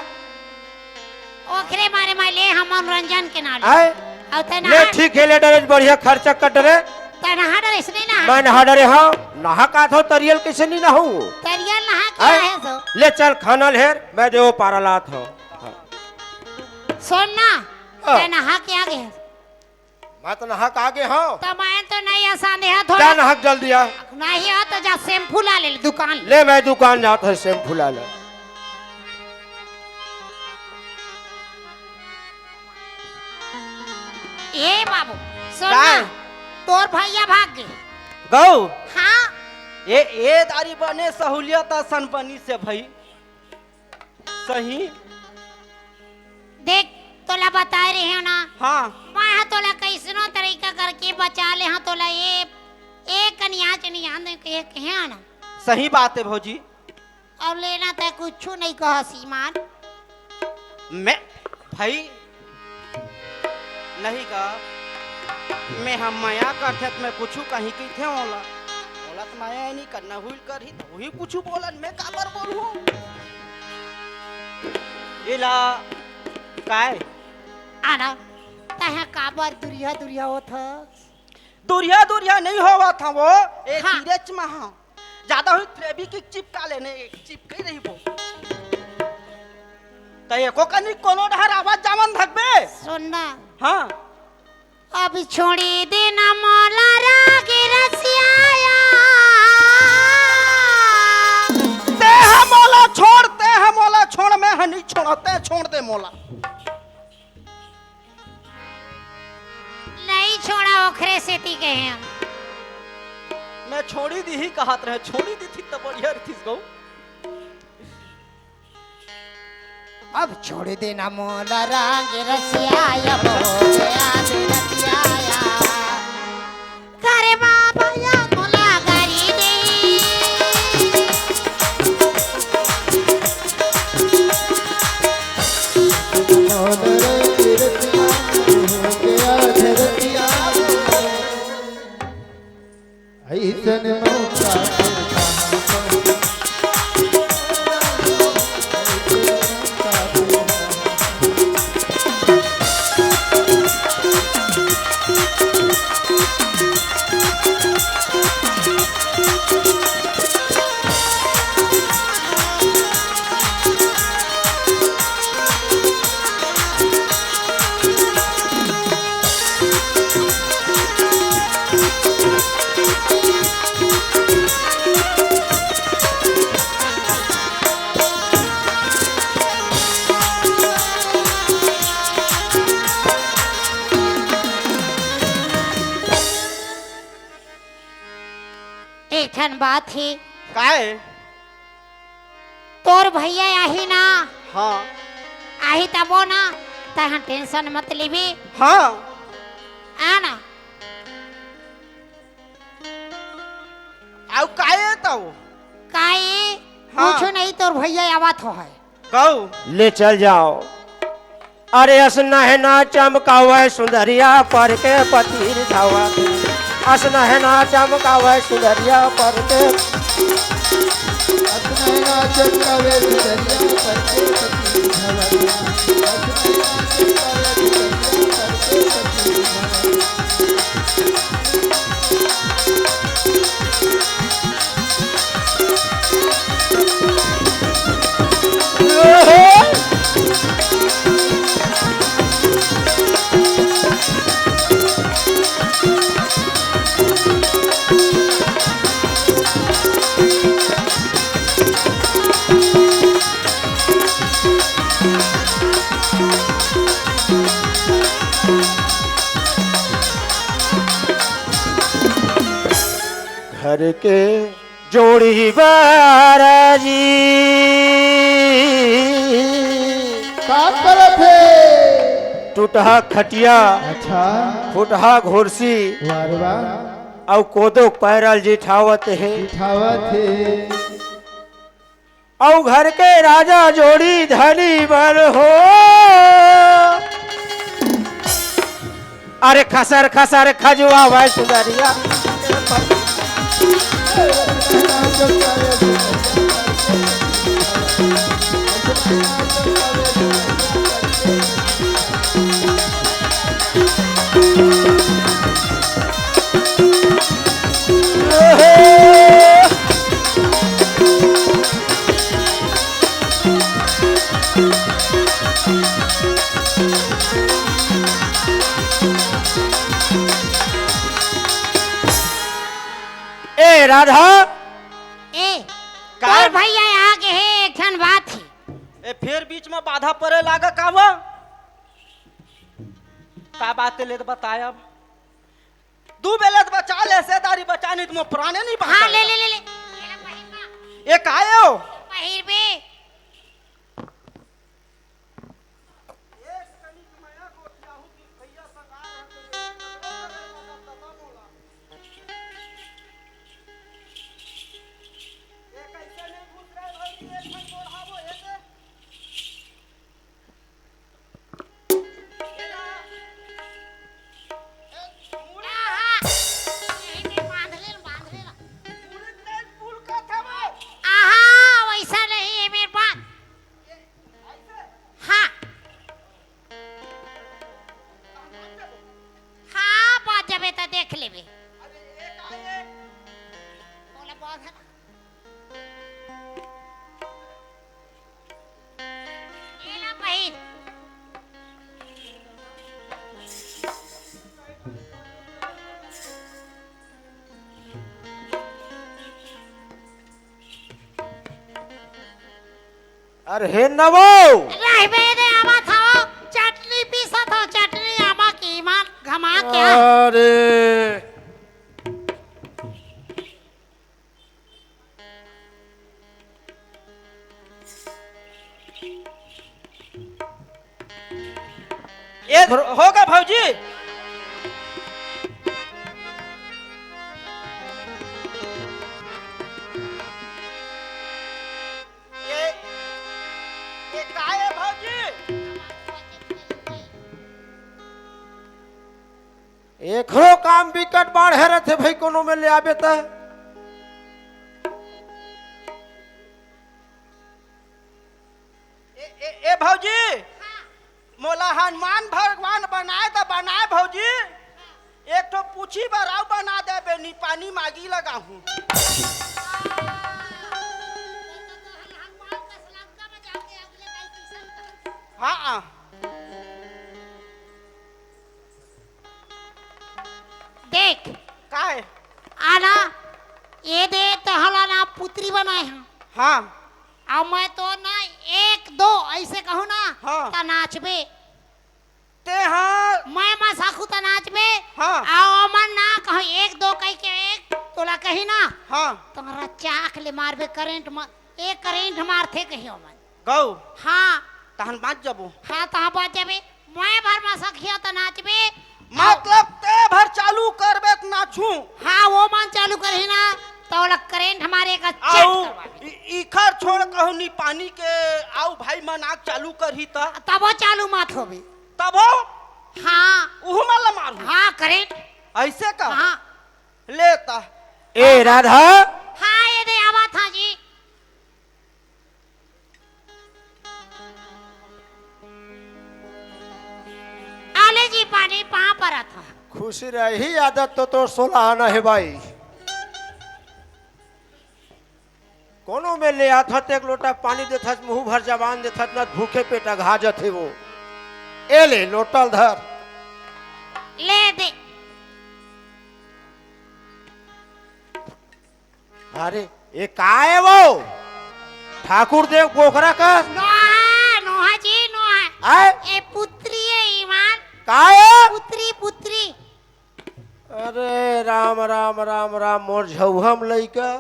ओखरे मारे मैं ले हम मनोरंजन के नाम। आए? और ते ले नहा ठीक है, ले डरे बढ़िया खर्चा कर डरे। ते नहा डरे इसने नहा। मैं नहा डरे हाँ, नहा का थो तरियल कैसे नहीं नहाऊं? तरियल नहा के आए? आए सो। ले चल खाना लेर, मैं देवो पारा लात हूँ। हाँ। सुन ना, हाँ। ते नहा के आ गए। मैं तो नहा के आ गए हूँ। तो मैं तो नहीं आसान है थोड़ा। जा नहा के जल्दी आ। नहीं हो तो जा शैम्पू ला ले दुकान। ले मैं दुकान जाता है शैम्पू ला ले। ए बाबू, सुन ना, काय? तोर भैया भाग गए। गौ? हाँ। ए, ए दारी बने सहूलियत असन बनी से भाई। सही। देख, तोला बताए रहे हो ना। हाँ। मैं हा तोला कैसनो तरीका करके बचा ले हाँ तोला ये, एक कनिया च नहीं आंदे के कहे ना। सही बात है भौजी। और लेना तय कुछ नहीं कहा सीमान। मैं भाई नहीं का, मैं हम मया करथे त मैं कुछु कहीं कहिथे ओला। ओला त मया नहीं करना हुई करही त वही कुछु बोलन, मैं काबर बोलहूँ? एला काय? आना, तहे काबर दुरिहा दुरिहा होत हस? दुरिहा दुरिहा नहीं होवत हवो, ए हाँ। धीरेच महा। ज्यादा हुई फेविक्विक चिपका लेने, चिपके रहिबो। त एको कनी कोनो डहर आवाज जावन धकबे। सुन ना। हाँ। अभी छोड़ी देना मोला राग रसियाया। ते हा मोला छोड़, ते हा मोला छोड़, मैं हा नहीं छोड़ा, ते छोड़ दे मोला। नहीं छोड़ा, ओखरे सेती कहे हम। मैं छोड़ी दीही कहत रहे, छोड़ी दीथी त बढ़िया रहिस गौ। अब छोड़ देना मोला राग रसिया, अब हो गया दुरतिया। करे बाबा या मोला गारी दे। ऐसन मौका एक ठन बात हे। काय? तोर भैया आही ना, हाँ। आही तबो ना, तैं टेंशन मत लेबे। हाँ। आ ना। आउ काये तउ? काये? हाँ। कुछ नहीं, तोर भैया आवत हो है। कहू। ले चल जाओ। अरे अस नहना चमकावे सुंदरिया पर के पतीर धावा। अस नहना चमकावे सुंदरिया पर के। अस नहना चमकावे सुंदरिया पर के पतीर धावा। अस नहना चमकावे सुंदरिया पर के पतीर धावा। घर के जोड़ी बाराजी। का करत हे? टूटहा खटिया, अच्छा। फुटहा घोरसी, वाह रे वाह। अउ कोदो पैरल जिठावत हे। जिठावत हे। अउ घर के राजा जोड़ी धनी बल हो। अरे खसर खसर खजुआवे सुंदरिया। ए राधा। ए, का? तोर भैया आ गे हे, एक ठन बात हे। ए, फेर बीच म बाधा परे लागा का वो? का बात हे ले त बताय अब। दू बेले त बचा ले, सेदारी बचा, नहीं त मोर प्राणे नहीं बचा। हाँ, ले, ले, ले, ले। ये ला पहिर ना। ये का हे ओ? पहिर बे। आहा, वैसा नहीं है मेरे पास। हाँ। हाँ, बात जबे त देख लेबे। बोला, बहुत है ना। ये ला बहिन। अरे हे नवो। रहबे दे, आमा खाओ, चटनी पीसत हो, चटनी आमा के ईमान घमा के। अरे। ए, होगा भौजी। ये, ये का हे भौजी? एकरो काम बिकट बाढ़े रथे भाई, कोनो में ले आबे त। ए, ए, ए भौजी, मोला हनुमान भगवान बनाए त बनाए भौजी, एक ठो पूछी बर अउ बना देबे, नी पानी मागी लगाहूं। हाँ, हाँ। देख। काय? आना, ये दे तहला ना पुत्री बनाए हंव। हाँ। अउ मैं तो ना एक दो ऐसे कहूं ना, हाँ। त नाचबे। ते हाँ। मैं मसाखू त नाचबे। हाँ। अउ ओमन ना कहूं एक दो कहि के एक तोला कही ना। हाँ। तुम्हारा चाक ले मारबे करंट म-, एक करंट मारथे कही ओमन। गौ। हाँ। तहन बाँच जबो। हाँ, तहाँ बाँच जबे। मैं भर मसकही त नाचबे। मतलब ते भर चालू करबे त नाचूं। हाँ, वो मन चालू करही ना, त ओला करंट मारे का चेक अउ करवाबे। इ-, इखर छोड़ कहूं नी पानी के, अउ भाई मन आग चालू करही त? तबो चालू मत होबे। तबो? हाँ। उहू मन ला मारहूं। हाँ, करंट। अइसे का? हाँ। ले त। ए राधा। हाँ, ये दे आवत हा जी। आले जी पानी पाँव परत हा। खुशी रही, आदत तो तोर सोलह आना हे भाई। कोनो में ले आथस त एक लोटा पानी देथस, मुंह भर जबान देथस, न भूखे पेट अघा जथे वो। ए ले, लोटा ल धर। ले दे। अरे, ए का हे वो? ठाकुर देव बोकरा कस? नोहा, नोहा जी, नोहा। आय? ए पुत्री हे ईमान। का हे? पुत्री, पुत्री। अरे राम, राम, राम, राम, मोर झउहम लइका।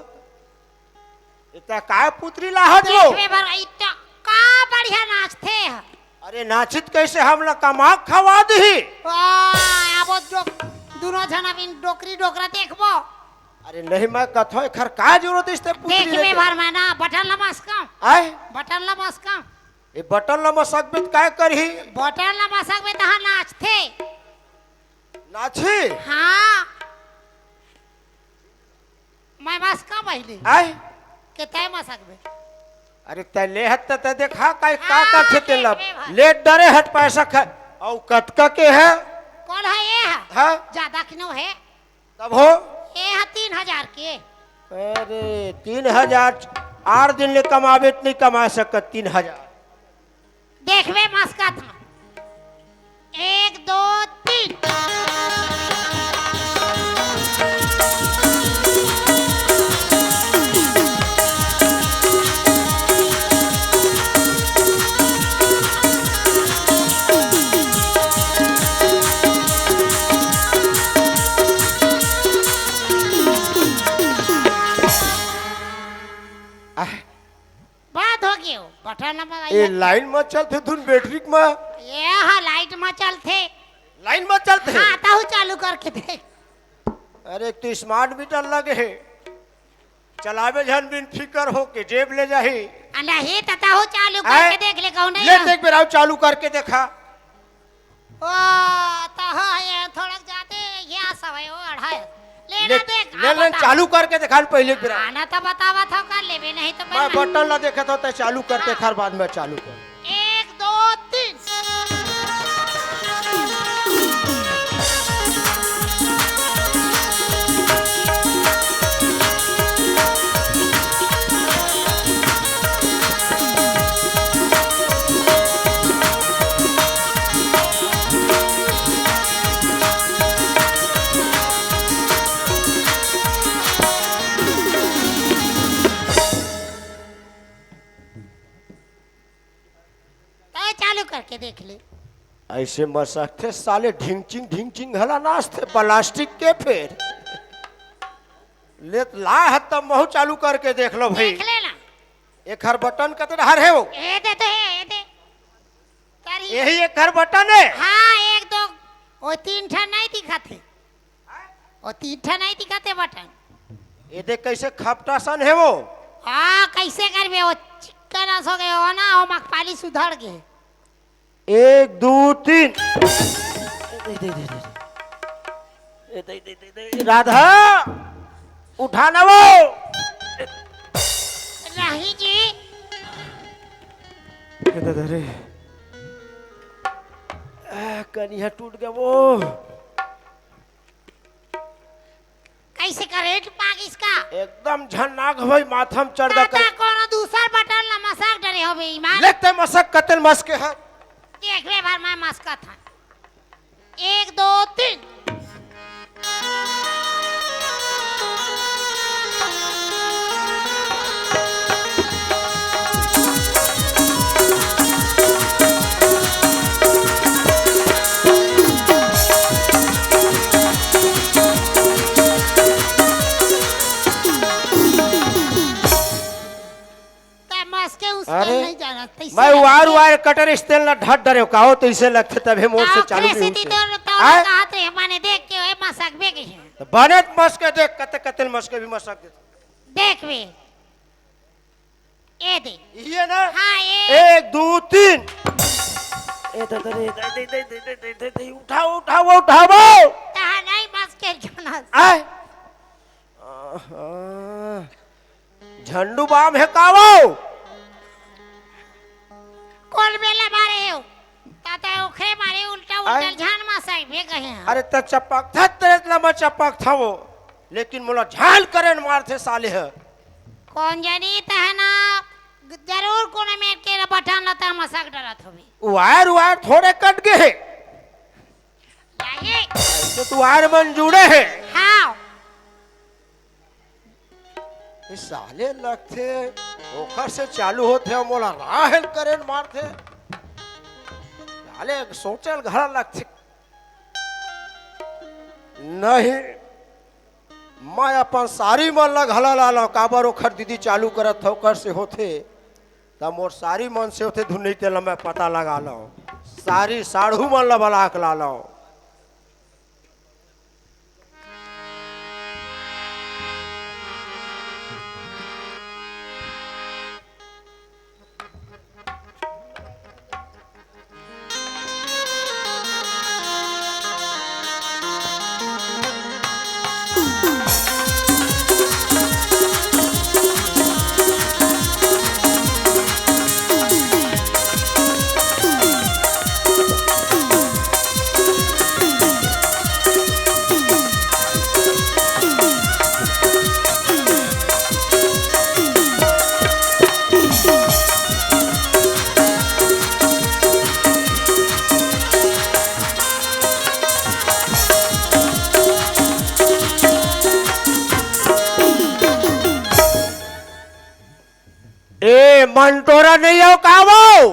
ए त काय पुत्री लाहत वो? देखबे भर, ए त का बढ़िया नाचथे ह। अरे नाचित कइसे, हमला कमा के खवा दिही। वाह, अब वो जो दुनो झन अब इन डोकरी डोकरा देखबो। अरे नहीं, मैं कथों, एखर का जरूरत हे इस ते पुत्री देखबे देखे? भर मैं ना बटन ल मसकंव। आय? बटन ल मसकंव। ए बटन ल मसकबे त काय करही? बटन ल मसकबे तहाँ नाचथे। नाची? हाँ। मैं मसकंव पहिले। आय? के तैं मसकबे। अरे तैं ले हस त तैं देखा, काय का हाँ, करथे तेला। देखबे भर। ले डरे हस पैसा खा। अउ कतका के हे? कोन हे, ए हे? हाँ? जादा के नो हे। तब हो? ए हे तीन हजार के। अरे, तीन हजार, आठ दिन ले कमाबे त नहीं कमा सकत, तीन हजार। देखबे मसकत हंव। एक, दो, तीन। आह। बात हो गयो, बटन नंबर ए, आइए। लाइन म चलथे धुन बैटरी म। ए हा, लाइट म चलथे। लाइन म चलथे? हाँ, तहू चालू करके देख। अरे, एक तो स्मार्ट मीटर लगे हे, चलाबे झन बिन फिकर होके जेब ले जाही। आ, नहीं त तहू चालू आय? करके देख ले, कहूँ नहीं ले हो। देख बेरा, चालू करके देखा। ओ, त हो, ये थोड़क जाते, ये सब हे, ओ, अढ़ाई। ले ना ले, देख, ले, आ ले, बता। चालू करके देखा न पहिले एक बेरा। हाँ, ना त बतावत हो, कर लेबे, नहीं त मैं बटन ला देखत हो, तैं चालू कर, हाँ। तेखर बाद में चालू कर। एक, दो, तीन। तैं चालू करके देख ले। अइसे मसकथे साले, ढिंगचिंग ढिंगचिंग घला नाचथे प्लास्टिक के फेर। ले त लाय हस त महूँ चालू करके देख लंव भई। देख ले ना। एखर बटन कते डहर हे वो? ए दे तो हे, ए दे। कर ही। एही एखर बटन हे? हाँ, एक दो, ओ तीन ठन नहीं दिखत हे। ओ तीन ठन नहीं दिखत हे बटन। ए दे कइसे खपटा सन हे वो? हाँ, कइसे करबे? ओ चिक्कन अस हो गे, ओ ना, ओ मखपाली सुधर गे। एक, दू, तीन। दे, दे, दे, दे, दे। ए, दे, दे, दे, दे। राधा, उठा ना वो। नहीं जी। ए, दे, दे रे। आ, कनिहा टूट गे वो। कइसे करेंट पागिस का? एकदम झन्नाक भई, माथा म चढ़ गे दादा, करेंट। कोनो दूसर बटन ला मसक डरे होबे ईमान। ले तैं मसक, कतेक मसके हस। देखबे भर मैं मसकत हंव। एक, दो, तीन। तैं मसके उसके अरे, नहीं जाना, तैसे मैं वार वार कटर स्टेल ला ढट डरे हो का हो, तो इसे लगथे तभे मोर से चालू ओखरे भी सेती होथे। तो तोला आय? कहत रहे, माने देख के ओए मसक बे गई है। तो बने मसके देख, कते कते मसके भी मसक देथे। देख बे। ए दे। ये ना? हाँ, ये। एक, दो, तीन। ए दे, दे, दे, उठाओ, उठाओ, उठाओ। तहा नहीं मसके जोनस। आय। आहा। झंडू बाम हे का वो? कोन बेला मारे हो? ताता ओखरे मारे उल्टा उल्टा आय। झान मसक बे गए हैं। अरे त चपक था तेरे ला मैं चपक था वो, लेकिन मोला झान करेन मारथे साले ह। कोन जनी तहना जरूर कोनो मेर के बटन ला तहा मसक डरत होबे। वायर वायर थोड़े कट गए हे। जाही। ऐसे तो वायर मन जुड़े हे। हाँ। ए साले लगथे, ओखर से चालू होथे, मोला राहेल करेंट मारथे। साले सोचल घला लगथे। नहीं, मैं अपन सारी मन ला घला ला लव, काबर ओखर दीदी चालू करत हे, ओखर से होथे, त मोर सारी मन से होथे धुन नहीं तेला मैं पता लगा लव, सारी साढ़ू मन ला बला के ला लव। ए, मंटोरा नहीं हो का वो?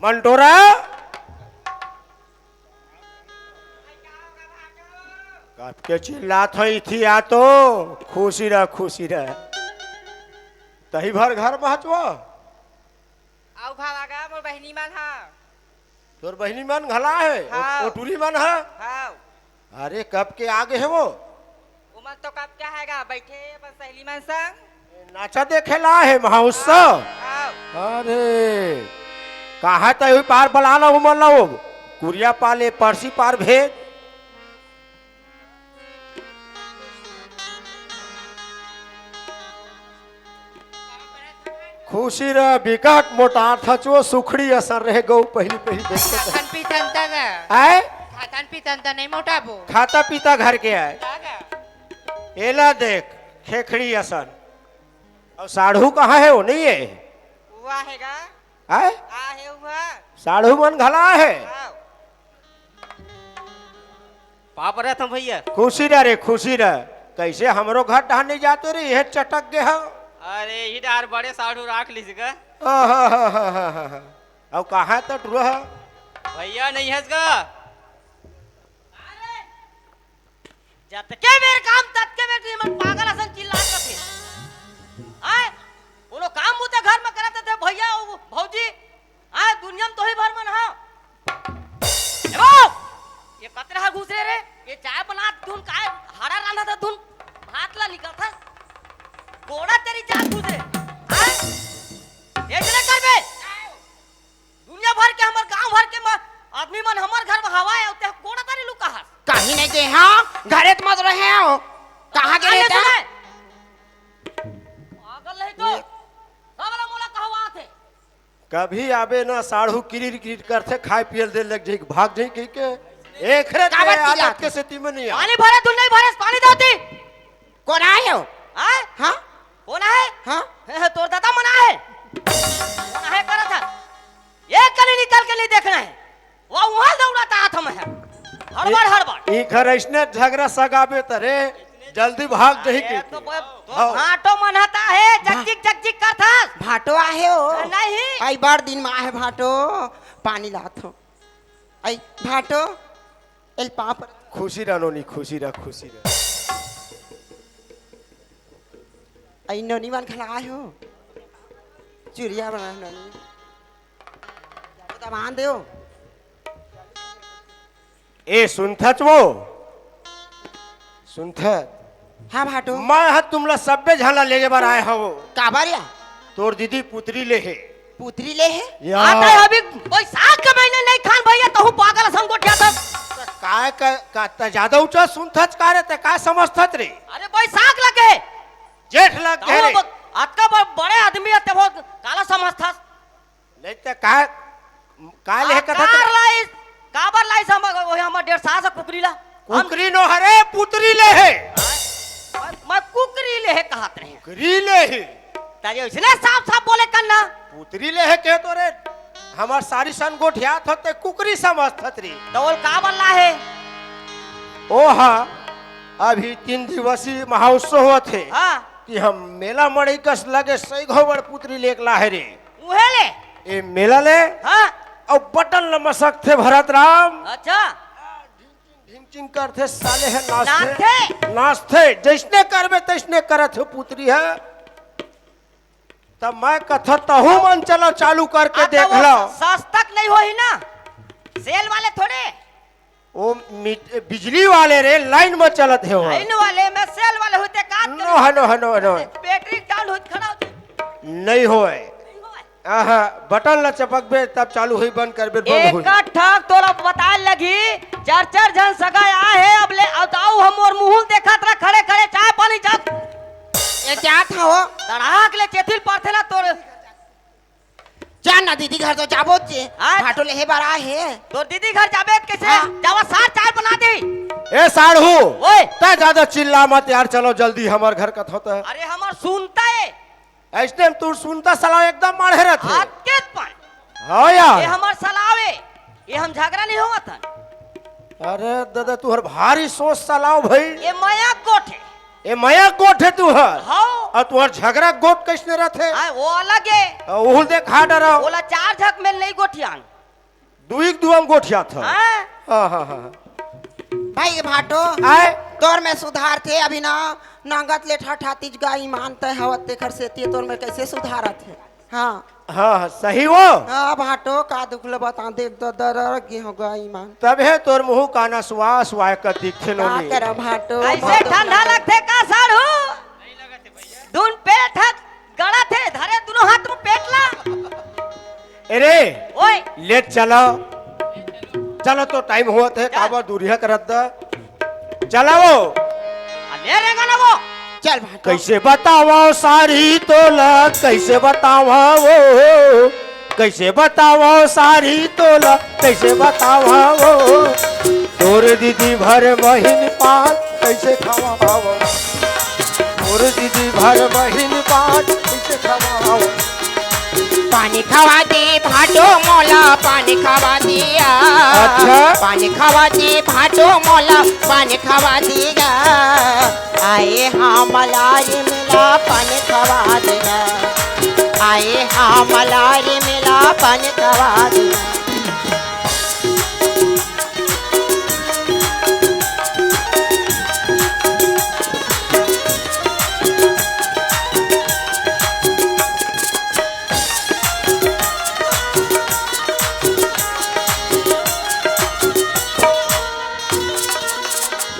मंटोरा? कब के चिल्लात हो इथी आ तो? खुशी रह, खुशी रह। तही भर घर महचवा? आउ भावा गा, मोर बहिनी मन ह। तोर बहिनी मन घला हे? ओ-, हाँ। ओटुरी मन ह? हाँ। अरे, कब के आगे हे वो? उमन तो कब के आएगा, बैठे हे अपन सहेली मन संग। नाचा देखे ला हे महोत्सव? हाँ। अरे, कहा त हुई पार बला ला उमन ला वो। कुरिया पाले, परसी पार भेज। खुशी रह, बिकट मोटाथच वो, सुखड़ी असन रहे गऊ पहिली पहिली देखे त। खातन पीतन त गा। आय? खातन पीतन त नहीं मोटाबो। खाता पीता घर के आय। का गा? एला देख, खेखड़ी असन। अउ साढ़ू कहाँ हे वो, नहीं हे? वो आहे गा। आय? आहे हुआ। साढ़ू मन घला हे। हाँ। पाँव परत हँव भैया। खुशी रह रे, खुशी रह। कैसे हमरो घर डहर नहीं जाते रे, ये चटक गे हव। अरे, इही डार बड़े साढ़ू राख लिस गा। आहाहाहा। अउ कहाँ त टुरा ह? भैया नहीं हस गा। जतके बेर काम, ततके बेर तुमन पागल असन चिल्लात रथे। आय, कोनो काम बुता घर म करत रथे, भैया अउ भौजी, आय, दुनिया म तोही भर मन ह। ए बो, ये कतरा ह घुसरे रे, ये चाय बनात धुन काय, हरा रांधत धुन, भात ला निकलत ह। कोड़ा तेरी जात घुसरे, आय, ये चले करबे। दुनिया भर के, हमर गांव भर के म-, आदमी मन हमर घर म हवा हे, ते कोन तारी लुका हस? कहीं नहीं गे हँव, घरे त मत रहे हँव। कहाँ गे रहे त? पागल नहीं तो। ये सब ला मोला कहवात हे। कभी आबे ना साढ़ू किरिर किरिर करथे, खाय पियल दे लग जाही, भाग जाही कहिके। एखरे का तेरे बात की आदत जात के हे? सेती में नहीं आ। पानी भरे, तू नहीं भरे, पानी दो ती। कोन आय हो? आय? हाँ? कोन आय? हाँ? हे, हे, तोर दादा मन आय। कोन आय करत हे? एक कली निकल के नहीं देखना हे। वो वहाँ दौड़त आत हँव मैं। हड़बड़, हड़बड़। ई घर अइसने झगरा सगाबे त रे, जल्दी भाग जाही अरे, कहिके। तो वो, तो हाँ। भाटो मन हता हे, जकजिक, जकजिक करथस। भाटो आहे हो। नहीं। अई बड़ दिन म आहे भाटो। पानी लात हँव। अई भाटो, एल पाँव पर। खुशी रह नोनी, खुशी रह, खुशी रह। अई नोनी मन घला आए हो। चुरिया बना नोनी। तो मान देव। ए सुनथच वो। सुनथच। हाँ भाटो। मैं ह तुमला सब्बे झन ला लेगे बर आए हव। काबर या? तोर दीदी पुतरी ले हे। पुतरी ले हे? या। आता है अभी। बैसाख के महीने नहीं खान भैया, तहु पागल संग गोठिया था। त काय का, का त ज्यादा ऊंचा सुनथच का रे, त का समझथच रे? अरे बैसाख लगे। जेठ लग गे तहु रे। अब अतका ब-, बड़े आदमी है, ते वो काला समझथस। नहीं त का, का ले आ, कथा कार त लाइस, काबर लाइस हम, ओहे हमर डेढ़ साल से कुकरी ला। हम कुकरी नो हरे, पुतरी ले हे। मैं, मैं कुकरी ले हे कहत रहे। कुकरी ले हे। ताजे उसने साफ साफ बोले करना। पुतरी ले हे के तो रे, हमर सारी सन गोठियात होते कुकरी समझत रे। तो बोल काबर ला हे? ओ हाँ, अभी तीन दिवसीय महोत्सव होत हे। हाँ। कि हम मेला मड़ई कस लगे सही घोबड़ पुतरी लेके ला हे रे। उहे ले। ए मेला ले। हाँ। अउ बटन ल मसकथे भरत राम। अच्छा। ढिंग चिंग करथे साले ह नाचथे। नाचथे। नाचथे, जइसने करबे तइसने करत हे पुतरी ह। तब मैं कथा तहू मन चलो चालू करके अब देख तो वो लो। सस्तक नहीं होही ना, सेल वाले थोड़े। ओ मी-, बिजली वाले रे, लाइन में चलत हे वो। लाइन वाले में सेल वाले होते का नो, हनो, हनो, हनो। बैटरी डाउन होत खड़ा होती। नहीं होए। नहीं होए। आहा, बटन ला चपकबे तब चालू होई, बंद करबे बंद होई। एक ठक तोला बताए लगी, चार चार झन सगा आए हे, अब ले अउ ताऊ हम मोर मुहुल देखत रह खड़े खड़े चाय पानी जग। ए जात हो। तड़ाक ले चेतिल परथे ना तोर। जा ना दीदी घर तो जाबो चे। हाँ? भाटो लेहे बर आए हे। तोर दीदी घर जाबे त कइसे? हाँ। जावा सार चाय बना दे। ए साढ़ू। ओए। तै ज्यादा चिल्ला मत यार, चलो जल्दी हमर घर कथा होत हे। अरे हमर सुनता है। अइसने में तोर सुनता सलाव एकदम माढ़े रथे। हाथ के पाए। हाँ यार। ये हमर सलाव हे। ये हम झगड़ा नहीं होवत हन। अरे दादा, तुहर भारी सोच सलाव भई। ये मया गोठ हे। ए मया गोठ हे तुहर। हाँ। अउ तुहर झगड़ा गोठ कइसने रथे? हाँ, वो अलग हे। अउ ओहू ल देखा डरा। ओला चार झक में नहीं गोठियान। दुई के दुआ में गोठियात हे। हाँ। हाँ, हाँ, हाँ। भाई के भाटो, आय। तोर में सुधार थे, अभी ना नंगत ले ठठातीज गा ईमान तय हवत, तेखर सेती तोर में कइसे सुधारत हे? हाँ। हाँ, हाँ, सही वो। हाँ, भाटो, का दुख ले बता, देख दो दरर गे हो गा ईमान। तब हे तोर मुँह काना सुआ सुआ कर दिखथे का नोनी। करा भाटो, कइसे भाटो ठंडा ना। लगथे का साढ़ू? दुन पेट ह गड़त हे, धरे दुनों हाथ में पेट ला। अरे, ओए। ले चलो। चलो तो टाइम होत हे, चल। काबर दूरिहा करत दा। चलो वो। आ, ले रेंगा ना वो। चल भाटो। कइसे बतावंव सारी तोला, कइसे बतावंव वो। कइसे बतावंव सारी तोला, कइसे बतावंव वो। तोर दीदी भर महीन पान कइसे खवावंव। तोर दीदी भर महीन पान कइसे खवावंव। पानी खवा दे भाटो मोला, पानी खवा दिया। अच्छा। पानी खवा दे भाटो मोला, पानी खवा दिया। आए हाँ मलारी मिला पानी खवा दिया। आए हाँ मलारी मिला पानी खवा दिया।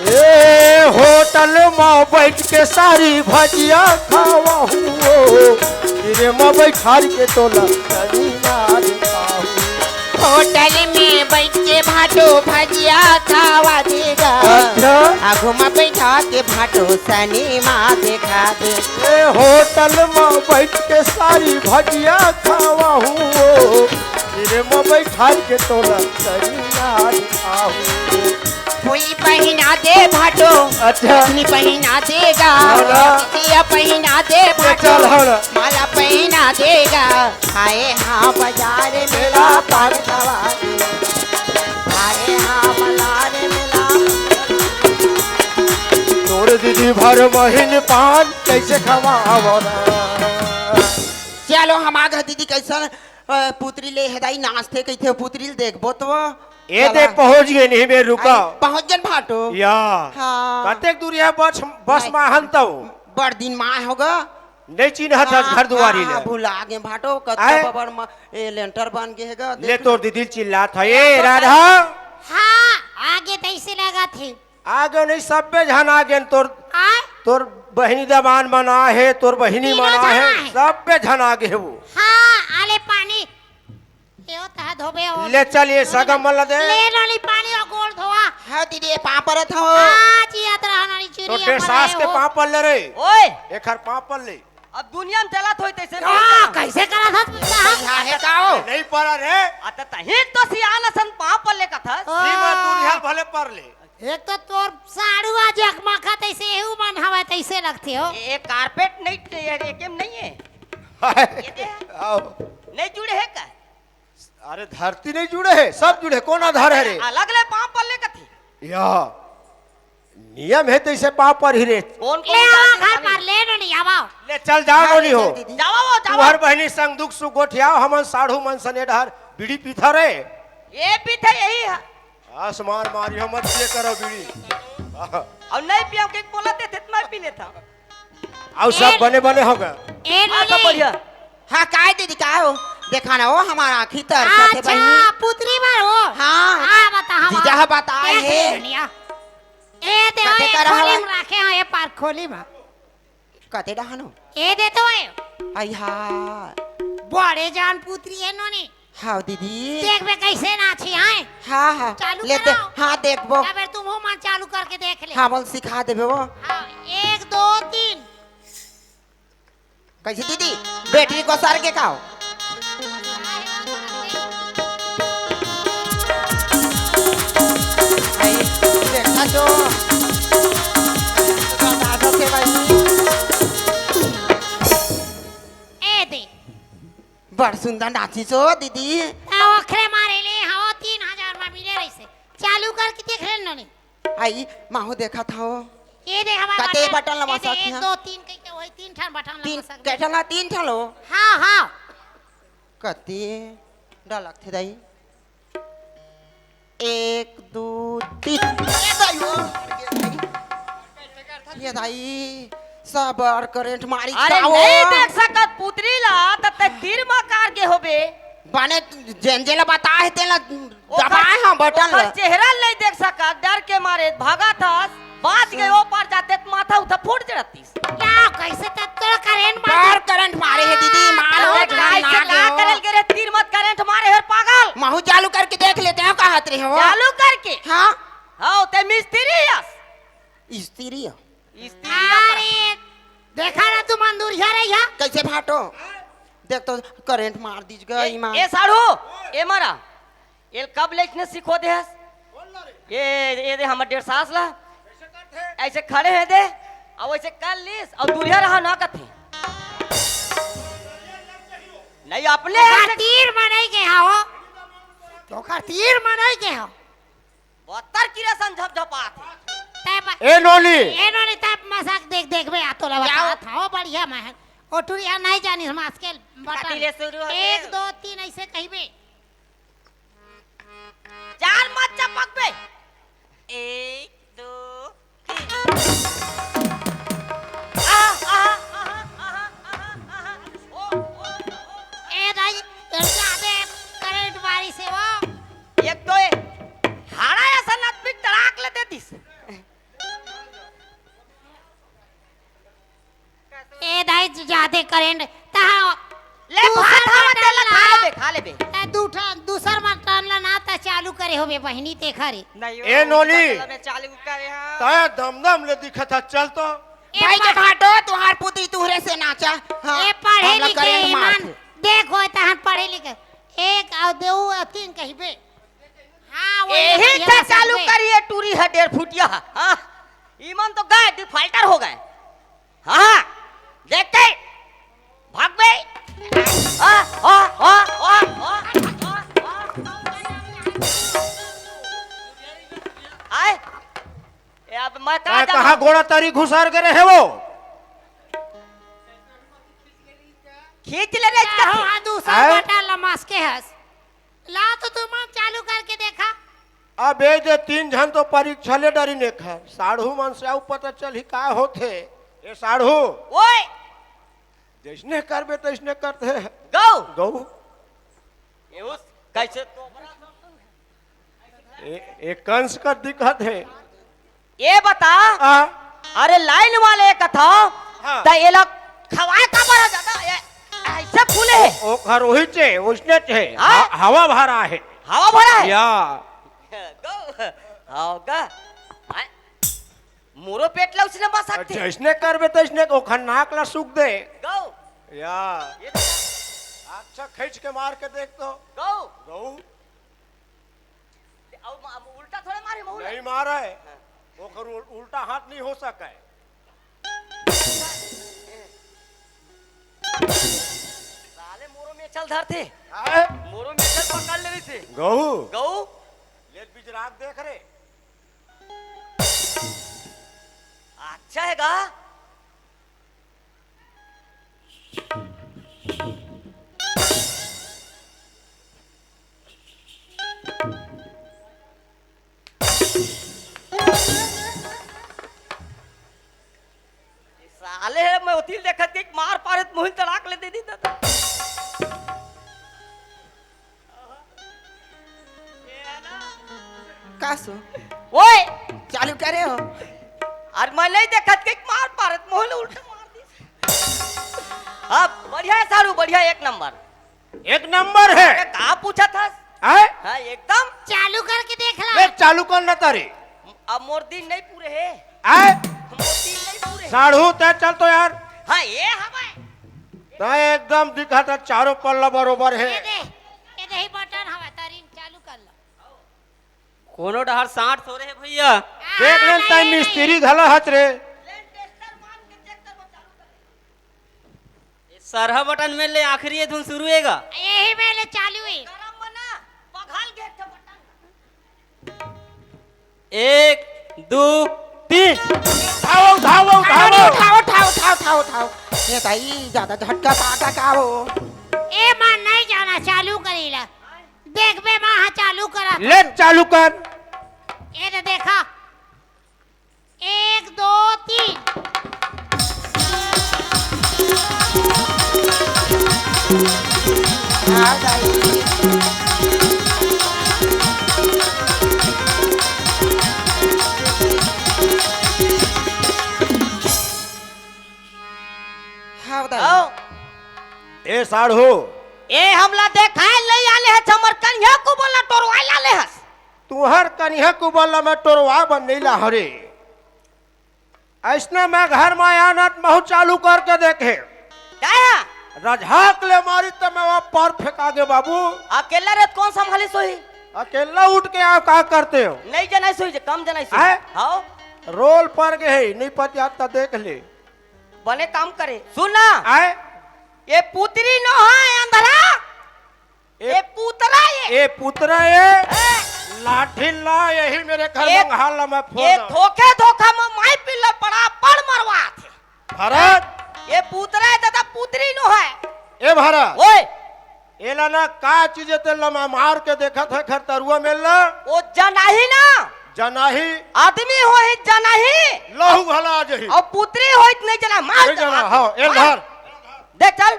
ए होटल म बइठ के सारी भजिया खावहूँ ओ, सिरे म बइठार के तोला सनी नार खाहूँ। होटल में बइठ के भाटो भजिया खावा देगा। अच्छा। आगू म बइठा के भाटो सनी मा देखा दे। ए होटल म बइठ के सारी भजिया खावहूँ ओ, सिरे म बइठार के तोला सनी नार खाहूँ। फूल पहिना दे भाटो, अच्छा। रखनी पहिना देगा, हाँ ना। बिटिया पहिना दे ए, भाटो, चल, हाँ ना। माला पहिना देगा। आए हाँ बाजार मेला पान खवा दे। आए हाँ बाजार मेला। तोर दीदी भर महीन पान कइसे खवावरा। चलो, हम आ गे दीदी, कइसन, अ, पुतरी ले हे दाई नाचथे, कहिथे पुतरी ल देखबो तो। ए चला। दे पहुँच गे नहीं बे, रुका। अरे, पहुँच गेन भाटो। या। हाँ। कतेक दूरी हे बस, बस नहीं। मा हन तव? बड़ दिन मा होगा। नहीं चिन्हत हस घर दुआरी हाँ, ले। भुला गे भाटो, कतका आय? बबर म ए लेंटर बन गे हे गा, ले देख। तोर दीदी चिल्लात हे, ए राधा। हाँ, आगे तइसे लगत हे। आगे नहीं, सब्बे झन आगे न तोर, आय? तोर बहिनी दमान मन आहे, तोर बहिनी तीनों मन झन आहे, आहे। सब्बे झन आगे हे वो। हाँ, आले पानी। एओ तह धोबे ओ। ले चल, ये सगम मन ल दे। ले नोनी पानी अउ गोड़ धोवा। हाँ दीदी, ये पाँव परत हव। हाँ, जियत रहा नोनी चुरी तो अपन टेसास रहे के हो। पाँव पर ले रे। ओए। एखर पाँव पर ले। अब दुनिया में चलत होई तइसे हाँ, नहीं। कइसे करत हस? हाँ, हे का हो? नहीं परा रे। अत तही तो सियान असन पाँव पर ले कथस। ओ। सीमा दूरिहा भले पर ले। एक तो तोर साड़ू आज अकमाखा तइसे एहू मन हवय तइसे लगथे हो। ये, ये कारपेट नहीं, ये एकेम नहीं है। हाय। ये दे। आओ। नहीं जुड़े है का? अरे धरती नहीं जुड़े है, सब जुड़े, कौन आधार है रे? अलग ले पाँव पर ले कथी? या नियम है तइसे पाँव पर ही रे। कौन कौन ले आवा जाति घर वाले? पर, ले नो नहीं आवा। ले चल जाओ हाँ, नो नहीं हो। चल दीदी। जावा वो, जावा। तुहर बहिनी संग दुख सुख गोठियाओ, हमन साढ़ू मन सने डहर बीड़ी पीथा रे। ये पीथे यही है। आसमान मारी हो मत ये करो बीड़ी। और नहीं पियो के बोला थे, थे तो मैं पी लेता। अउ सब ए, बने बने होगा। ए हाँ, सब नोनी। बढ़िया। हाँ, काय दीदी, का हो? देखा ना, वो हमार आँखी तरसत हे अच्छा, बहिनी। पुतरी बर हो? हाँ। हाँ, बता, हम जीजा ह बताए देख हे। ले नोनी, आ। ए, दे, कते ए, करा खोली हवा? में राखे हैं, ए पार खोली में। कते डहानो? ए, दे तो ए। आई हा। बड़े जान पुतरी है नोनी। हाँ दीदी। देखबे कइसे नाची, हैं? हाँ, हाँ। चालू ले दे, कराओ। हाँ, देखबो। तबे तुमहू मन चालू करके देख ले। हाँ, बोल, सिखा देबे वो। हाँ, एक, दो, तीन। कइसे दीदी? बैटरी को सर के खाओ। आई, देखा जो। दादा से भाई। ए दे। बड़ सुंदर नाचिस ओ दीदी। त ओखरे मारे ले हव तीन हजार म मिले रहिसे। चालू करके देख ले नोनी। आई, माहू देखत हव। ये दे हमार कते बटन। बटन ल ए दे, मसक एक, हे? दो, तीन कहिके वही तीन ठन बटन ल तीन, मसक दे। कै ठन ल? तीन ठन ल? हाँ, हाँ। कते डर लगथे दाई? एक, दो, तीन। अरे दाई हो। ये दाई, सब अर करंट मारी अरे का वो? नहीं देख सकत पुतरी ला, त तै तीर म कार के होबे। बने जेन जेन ला बताए हे, तेन ला ओकर, दबाए हंव बटन ओकर ला। चेहरा ल नहीं देख सकत, डर के मारे भागत हस। बाच गे ओ पार जाते त माथा उठा फूट जड़तिस। का कइसे त तोर करंट मार बार करंट मारे हे दीदी, मार अरे हो जान का ना करल गे रे, तीर म त करंट मारे हे पागल। महू चालू करके देख लेते हैं, कहत रहे हो। चालू करके? हाँ। हाँ, तै मिस्त्री हस। स्त्री ह। स्त्री हस। अरे, देखा ना तू मंदुरिया रे या। कइसे भाटो? देख तो करंट मार दीज गा ए, ईमान। ए साढ़ू, ए मरा। एल कब ले इसने सिखो दे हस? ए, ए दे हमर डेढ़ सास ला। अइसे खड़े हे दे, अउ अइसे कर लीस, अउ दूरिहा रहा ना कथे। नहीं, अपने ओकर तीर म नहीं गे हव। ओकर तीर म नहीं गे हव। बत्तर किरा सन झपझपात हे। तै ब-, ए नोनी। ए नोनी, तै मजाक देख, देखबे, आ तोला क्या? बतात हव, बढ़िया महक। ओ टुरिया नहीं जानिस, हम आजकल बटन। कति ले शुरू होथे? एक, दो, तीन, अइसे कहिबे। चार मत चपकबे। एक, दो, तीन। आहा, आहा, आहा। ओ, ओ, ओ। ए दाई, ए जादे करंट मारिस हे वो। एक तो ए हाड़ा असन आदमी तड़ाक ले दे दिस। ए दाई, जादे करंट, तहाँ ले दूसर भात हवा बटन तेला खा ला। लेबे, खा लेबे। ए, दू ठा-, दूसर बटन ला ना त चालू करे होबे बहिनी, तेखरे। नहीं, ए ओ नोनी। बटन ला मैं चालू करे हंव। तै दमदम ले दिखत ह, चल तो। ए भाई के पा- भाटो, तुहार पुतरी तुहरे से नाचा। हाँ, ए पढ़े हम लोग लिखे करंट ईमान, मारथे। देखो, तहन पढ़े लिखे। एक अउ दो अउ तीन कहिबे। हाँ, वो एही बढ़िया से चालू सकबे। करिए, टूरी ह डेढ़ फुटिया ह। हाँ, ईमन तो गए, डिफाल्टर हो गए। हाँ, देख के भाग बे। हाँ, हाँ, हाँ। आए, ए, अब मैं कहाँ तै जाऊँ? कहाँ गोड़ा तरी घुसर के रहे वो? खींच ले रे, का हो, हाँ, दूसर आए? बटन ला मसके हस। ला तो तुमन चालू करके देखा। अब ए दे तीन झन तो परीक्षा ले डरिन एखर। साढ़ू मन से अउ पता चलही का होथे। ए साढ़ू। ओए। जइसने करबे तइसने करथे। गऊ। गऊ। ए उस, कैसे तो ए, ए कंस का दिखत हे। ए बता। आ? अरे लाइन वाले कथा। हाँ। त एला खवाए का बड़ा ज्यादा ए, ऐसे फूले हे। ओकर ओही चे, उसने चे। हाँ? ह-, हवा भरा हे। हवा भरा हे? या। गऊ। हाँ, गा। हाँ। मोरो पेट ला उसने बसकथे। जइसने करबे तइसने ओखर नाक ला सूख दे। गऊ। या। ये तो अच्छा खींच के मार के देख तो। गऊ। गऊ। अउ मा-, उल्टा थोड़े मारे, महू ला। नहीं मारा हे। हाँ। ओखर उल-, उल्टा हाथ नहीं हो सके। साले मोरो मेछल धरथे। काहे? मोरो मेछल पकड़ ले रहिथे। गऊ। गऊ। ले बिजराग देख रे। अच्छा हे गा। साले हे, मैं ओती ल देखत के मार पारे त मुहिल तड़ाक ले दे दी दादा। का सो? ओए! चालू करे हो? अरे मैं नहीं देखत के मार पारे त मुहिल उल्टा मार दी। अब बढ़िया हे साढ़ू, बढ़िया, एक नंबर। एक नंबर हे। अरे, का पूछत हस? आय? हाँ, एकदम। चालू करके देख ला। ले, चालू कर ना तारे। अब मोर दिन नहीं पूरे हे। आय? मोर दिन नहीं पूरे हे। साढ़ू, तैं चल तो यार। हाँ, ये हवय। तैं एकदम दिखत हे, चारों पल्ला बरोबर हे। ये दे, ये दे ही बटन हवय, तारी चालू कर ला। कोनो डहर साठ सौ रहे भैया। देख लेन, तैं मिस्त्री घला हच रे। ये सरहा बटन में ले आखिरी ये धुन शुरू हेगा। यही में ले चालू हे। एक, दो, तीन। उठाओ, उठाओ, उठाओ। अरे, उठाओ, उठाओ, उठाओ, उठाओ, उठाओ। ये दाई, ज्यादा झटका पाटा का हो? ए, मैं नहीं जाना, चालू करी ला। देख बे, माँ, हाँ, चालू करा। ले, चालू कर। ये तो देखा। एक, दो, तीन। हाँ, दाई। हाँ, दाई। आओ। ए साढ़ू। ए हमला देखाए ले आले हे, हमर कनिहा कुबल ला टोरवाए लाले हस। तुहर कनिहा कुबल ला मैं टोरवा बन नहीं ला हरे। अइसने मैं घर में आना त महू चालू करके देखे। काया? रझाक ले मारी त मैं वहाँ पर फेंका गे बाबू। अकेला रे त कौन संभाली सोही? अकेला उठ के आप का करते हो? नहीं जनाई सोही जे, कम जनाई सोही। हैं? हाँ। रोल पर गए है, नहीं पतियात त देख ले। बने काम करे। सुन ना। आय? ये पुतरी नो है अंधरा। ए, ए पुतरा ये। ए पुतरा ये। ए। लाठी ला, यही मेरे घर ए, मंगहाल ला मैं फोड़ ये दूँ। धोखे धोखा में माई पिल्ला पड़ा पड़ मरवा थे। भरत। ये पुतरा है दादा, पुतरी नो है। ए भरत। ओए। एला ना का चीज ते लमा मार के देखत है घर तरुआ में ला। वो जनाही ना। जनाही। आदमी हो ही जनाही। लहू घला जही। और पुतरी हो ही नहीं जना, मार नहीं दे, जना, मार दे। हाँ, ए मार। धर। दे चल।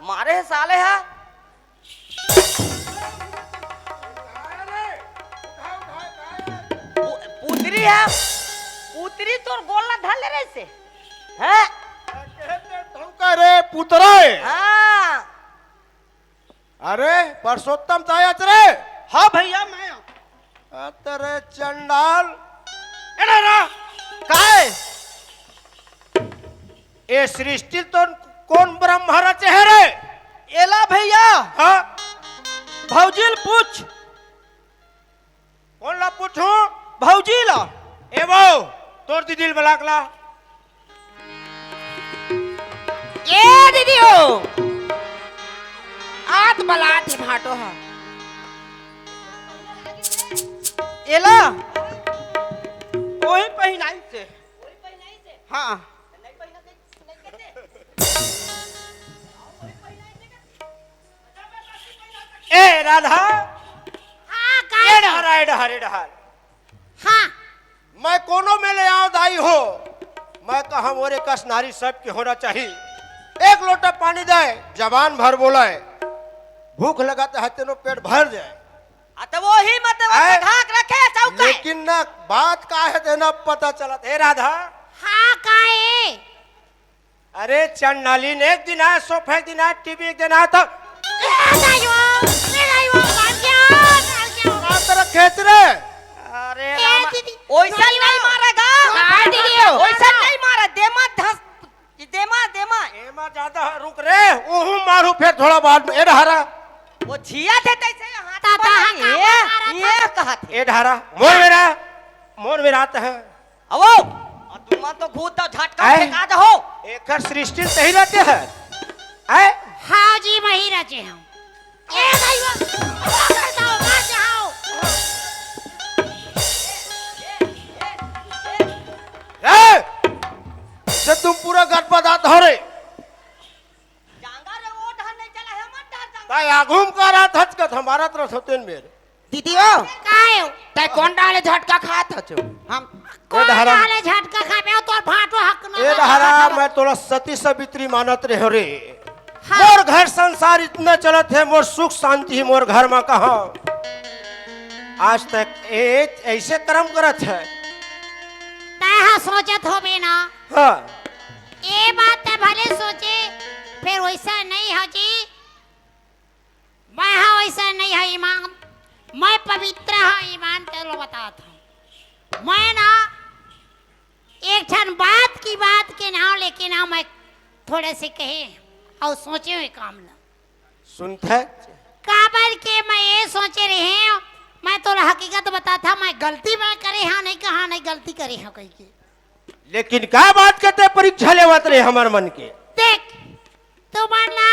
मारे हे साले हा। पु-, पुतरी हा। पुतरी तोर गोल ला धर ले रहे से। हैं? का रे पुतरा है? हाँ। अरे, परसोत्तम तायच रे? हाँ भैया, मैं हूँ। अतरे चंडाल। एला रा। काय? ए सृष्टि तो कौन ब्रह्मा रचे है रे? एला भैया। हाँ? भौजील पूछ। कौन ला पूछूं? भौजी ला। ए वो, तोर दीदी ल बलाक ला। ए दीदी हो, आत बलात ही भाटो हा। एला, ओही पहिनाई से। हाँ। ए राधा। हाँ, का ए डहर, ए डहर, ए डहर। हाँ। मैं कोनो में ले आव दाई हो, मैं कहा, मोरे कस नारी सबके होना चाहिए। एक लोटा पानी दे, जबान भर बोले, भूख लगत हे तेनो पेट भर जाए। आ, त वही मत, वही मत ढाक रखे चौका। लेकिन ना, बात का हे तेना पता चलत हे राधा। हाँ, का हे? अरे चंडालीन, एक दिन आए सोफा, एक दिन आए टीवी, एक दिन आए तो ए दाइयो, ए दाइयो, मर गया, मर गया। का तरह खेत रे? अरे ए राम, दीदी, ओइसन नहीं मारेगा। हाँ, दीदी हो। ओइसन नहीं मारे, देमा धस, देमा, देमा। एमा ज्यादा रुक रे, ओहू मारू फेर थोड़ा बाद में, ए डहरा। वो छिया थे तैसे हाथ ता, ता, पर हाँ, ये, का मारा ये था? कहा थे। ए डहरा, मोर मेरा, मोर मेरा आते हैं। अवो, अउ तुमन तो घूत दव झटका आय। फेंका दहो। एकर सृष्टि सही रहते हैं। आय? हाँ जी, वही रचे हम। ए भाई, वो, वो करता हो, मार जाओ। ए! से तुम पूरा गटपटात हो रे। जांगा रे, वो डहर नहीं चला है, मत डहर जांगा। ताई आगूम का रात हच का हमारा तरफ होते मेरे। दीदी हो। काय हो? तै कौन डाले झटका खात हच? हम ए कौन डहरा। डाले झटका खाबे हो? तोर भाटो हक ना ए लगा डहरा, था। मैं तोला सती सावित्री मानत रहे रे। हाँ। मोर घर संसार इतना चलत हे, मोर सुख शांति ही मोर घर में कहा। आज तक ए, ऐसे कर्म करत हे। तै हा सोचत होबे ना। हाँ। ए बात तै भले सोचे, फेर वैसा नहीं हो जी। मैं हा वैसा नहीं है ईमान, मैं पवित्र हा ईमान, तेलो बतात हूँ। मैं ना एक ठन बात की बात के नाम लेके ना मैं थोड़े से कहे अउ सोचे हुए काम ला। सुनत है? काबर के मैं ये सोचे रहे हूँ, मैं तोला हकीकत बतात हूँ, मैं गलती मैं करे हाँ नहीं कहा नहीं गलती करे हाँ कही के। लेकिन का बात के तै परीक्षा लेवत रहे हमर मन के? देख, तुमन ला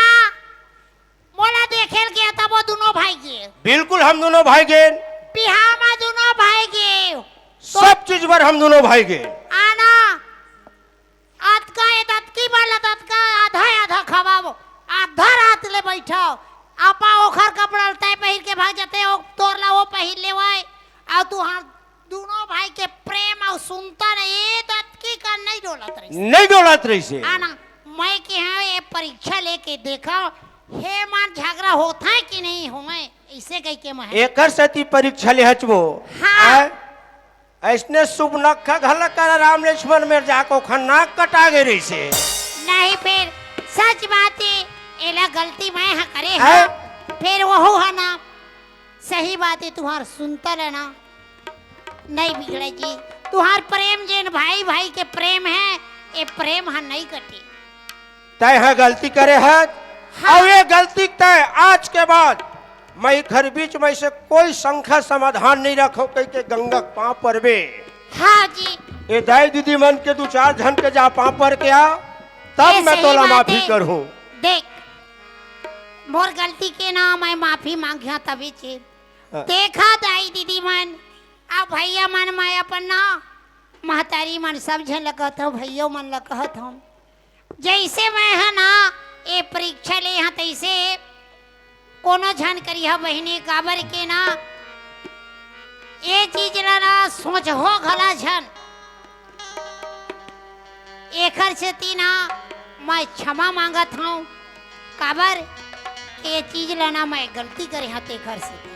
मोला देखे ल गे तब वो दुनों भाई गे। बिल्कुल हम दुनों भाई गे। बिहाव में दुनों भाई गे। सब चीज बर हम दुनों भाई गे। आना, अतका ए दतकी मन ला दतका आधा आधा खवाबो, आधा रात ले बैठाओ। आपा ओखर कपड़ा ल तै पहिर के भाग जाते, ओ तोर ला वो पहिर लेवय, अउ तुहार दुनों भाई के प्रेम अउ सुनता नहीं, ए दतकी का नहीं डोलत रहिस। नहीं डोलत रहिस हे। आना, मैं के हाँ ये परीक्षा लेके देखा, हे मान झगड़ा होत है कि नहीं होए, ऐसे कह के मैं एकर सेती परीक्षा ले हचबो। हाँ। आय? ऐसने शुभ नखा घला करा राम लक्ष्मण मेर जाको खन्ना कटा गे रहिस हे। नहीं, फेर सच बात हे, एला गलती मैं हा करे हैं? हाँ, फेर वहू हा ना। सही बात हे, तुहार सुनता ले ना, नहीं बिगड़े जी। तुहार प्रेम जेन भाई भाई के प्रेम हे, ए प्रेम हा नहीं कटे। तै हा गलती करे हस, हाँ। अउ ये गलती तै आज के बाद मैं घर बीच में से कोई शंका समाधान नहीं रखो कह के गंगा के पाँव परबे। हाँ जी। ए दाई दीदी मन के दू चार झन के जा पाँव पर के आ, तब ये मैं सही तोला बात माफी हे। करहूँ। देख, मोर गलती के ना मैं माफी मांगिया तभी चीज। हाँ। देखा दाई दीदी मन, अब भैया मन मैं अपन ना महतारी मन सब झन ल कहत हूँ, भैया मन ल कहत हूँ, जैसे मैं ह ना ए परीक्षा ले हा तैसे कोनो झन करिहा बहिनी, काबर के ना ए चीज ला ना सोचहो घला झन। एखर सेती ना मैं क्षमा मांगत हूँ, काबर के ए चीज ला ना मैं गलती करे हूँ तेखर सेती।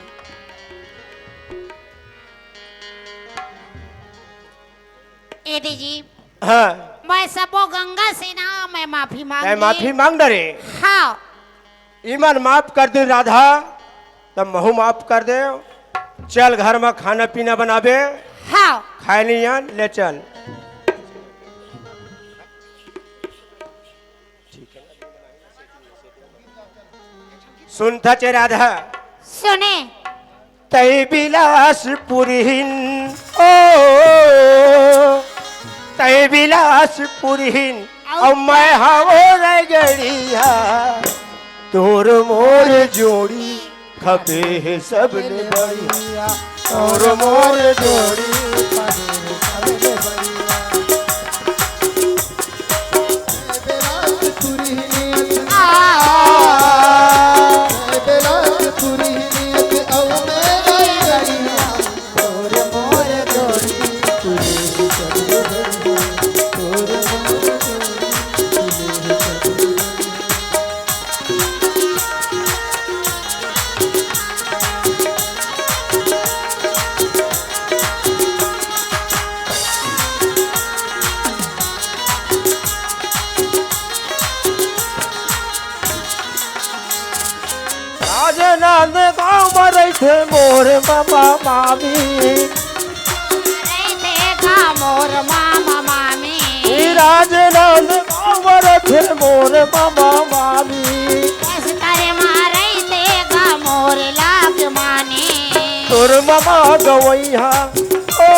ए दीदी, हाँ। मैं सबो गंगा से ना मैं माफी मांग तै ली। माफी मांग डरे। हाँ। इमन माफ कर दे राधा, तब महू माफ कर दे। चल घर में खाना पीना बनाबे। हाँ। खाए नहीं आन, ले चल। सुनत हच राधा। सुने। तै बिलासपुरहिन, ओ, तै बिलासपुरहिन, अउ मैं हवों रायगढ़िया, तोर मोर जोड़ी खबे हे सबले बढ़िया, तोर मोर जोड़ी खबे हे सबले बढ़िया। राजनांदगांव म रहिथे मोर मामा मामी। रहिथे गा मोर मामा मामी। ए राजनांदगांव म रहिथे मोर मामा मामी। बस्तर म रहिथे गा मोर लखमानी। तोर मामा गवइहा, ओ,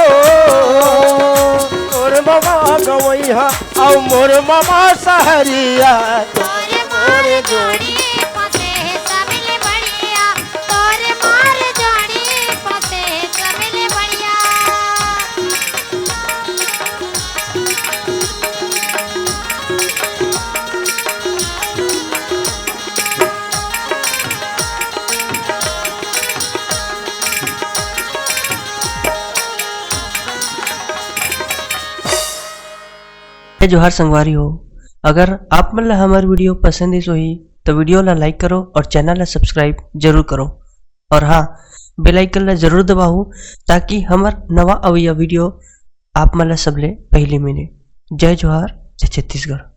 तोर मामा गवइहा, अउ मोर मामा सहरिया। तोर मोर जोड़ी पते सबले बढ़िया, तोर मोर जोड़ी पते सबले बढ़िया। जय जोहार संगवारी हो, अगर आप मन ला हमर video पसंद आइस होही, तो video ला like करो और channel ला subscribe जरूर करो, और हाँ, bell icon ला जरूर दबाओ, ताकि हमर नवा अवइया video आप मन ला सबले पहली मिले। जय जोहार, जय छत्तीसगढ़।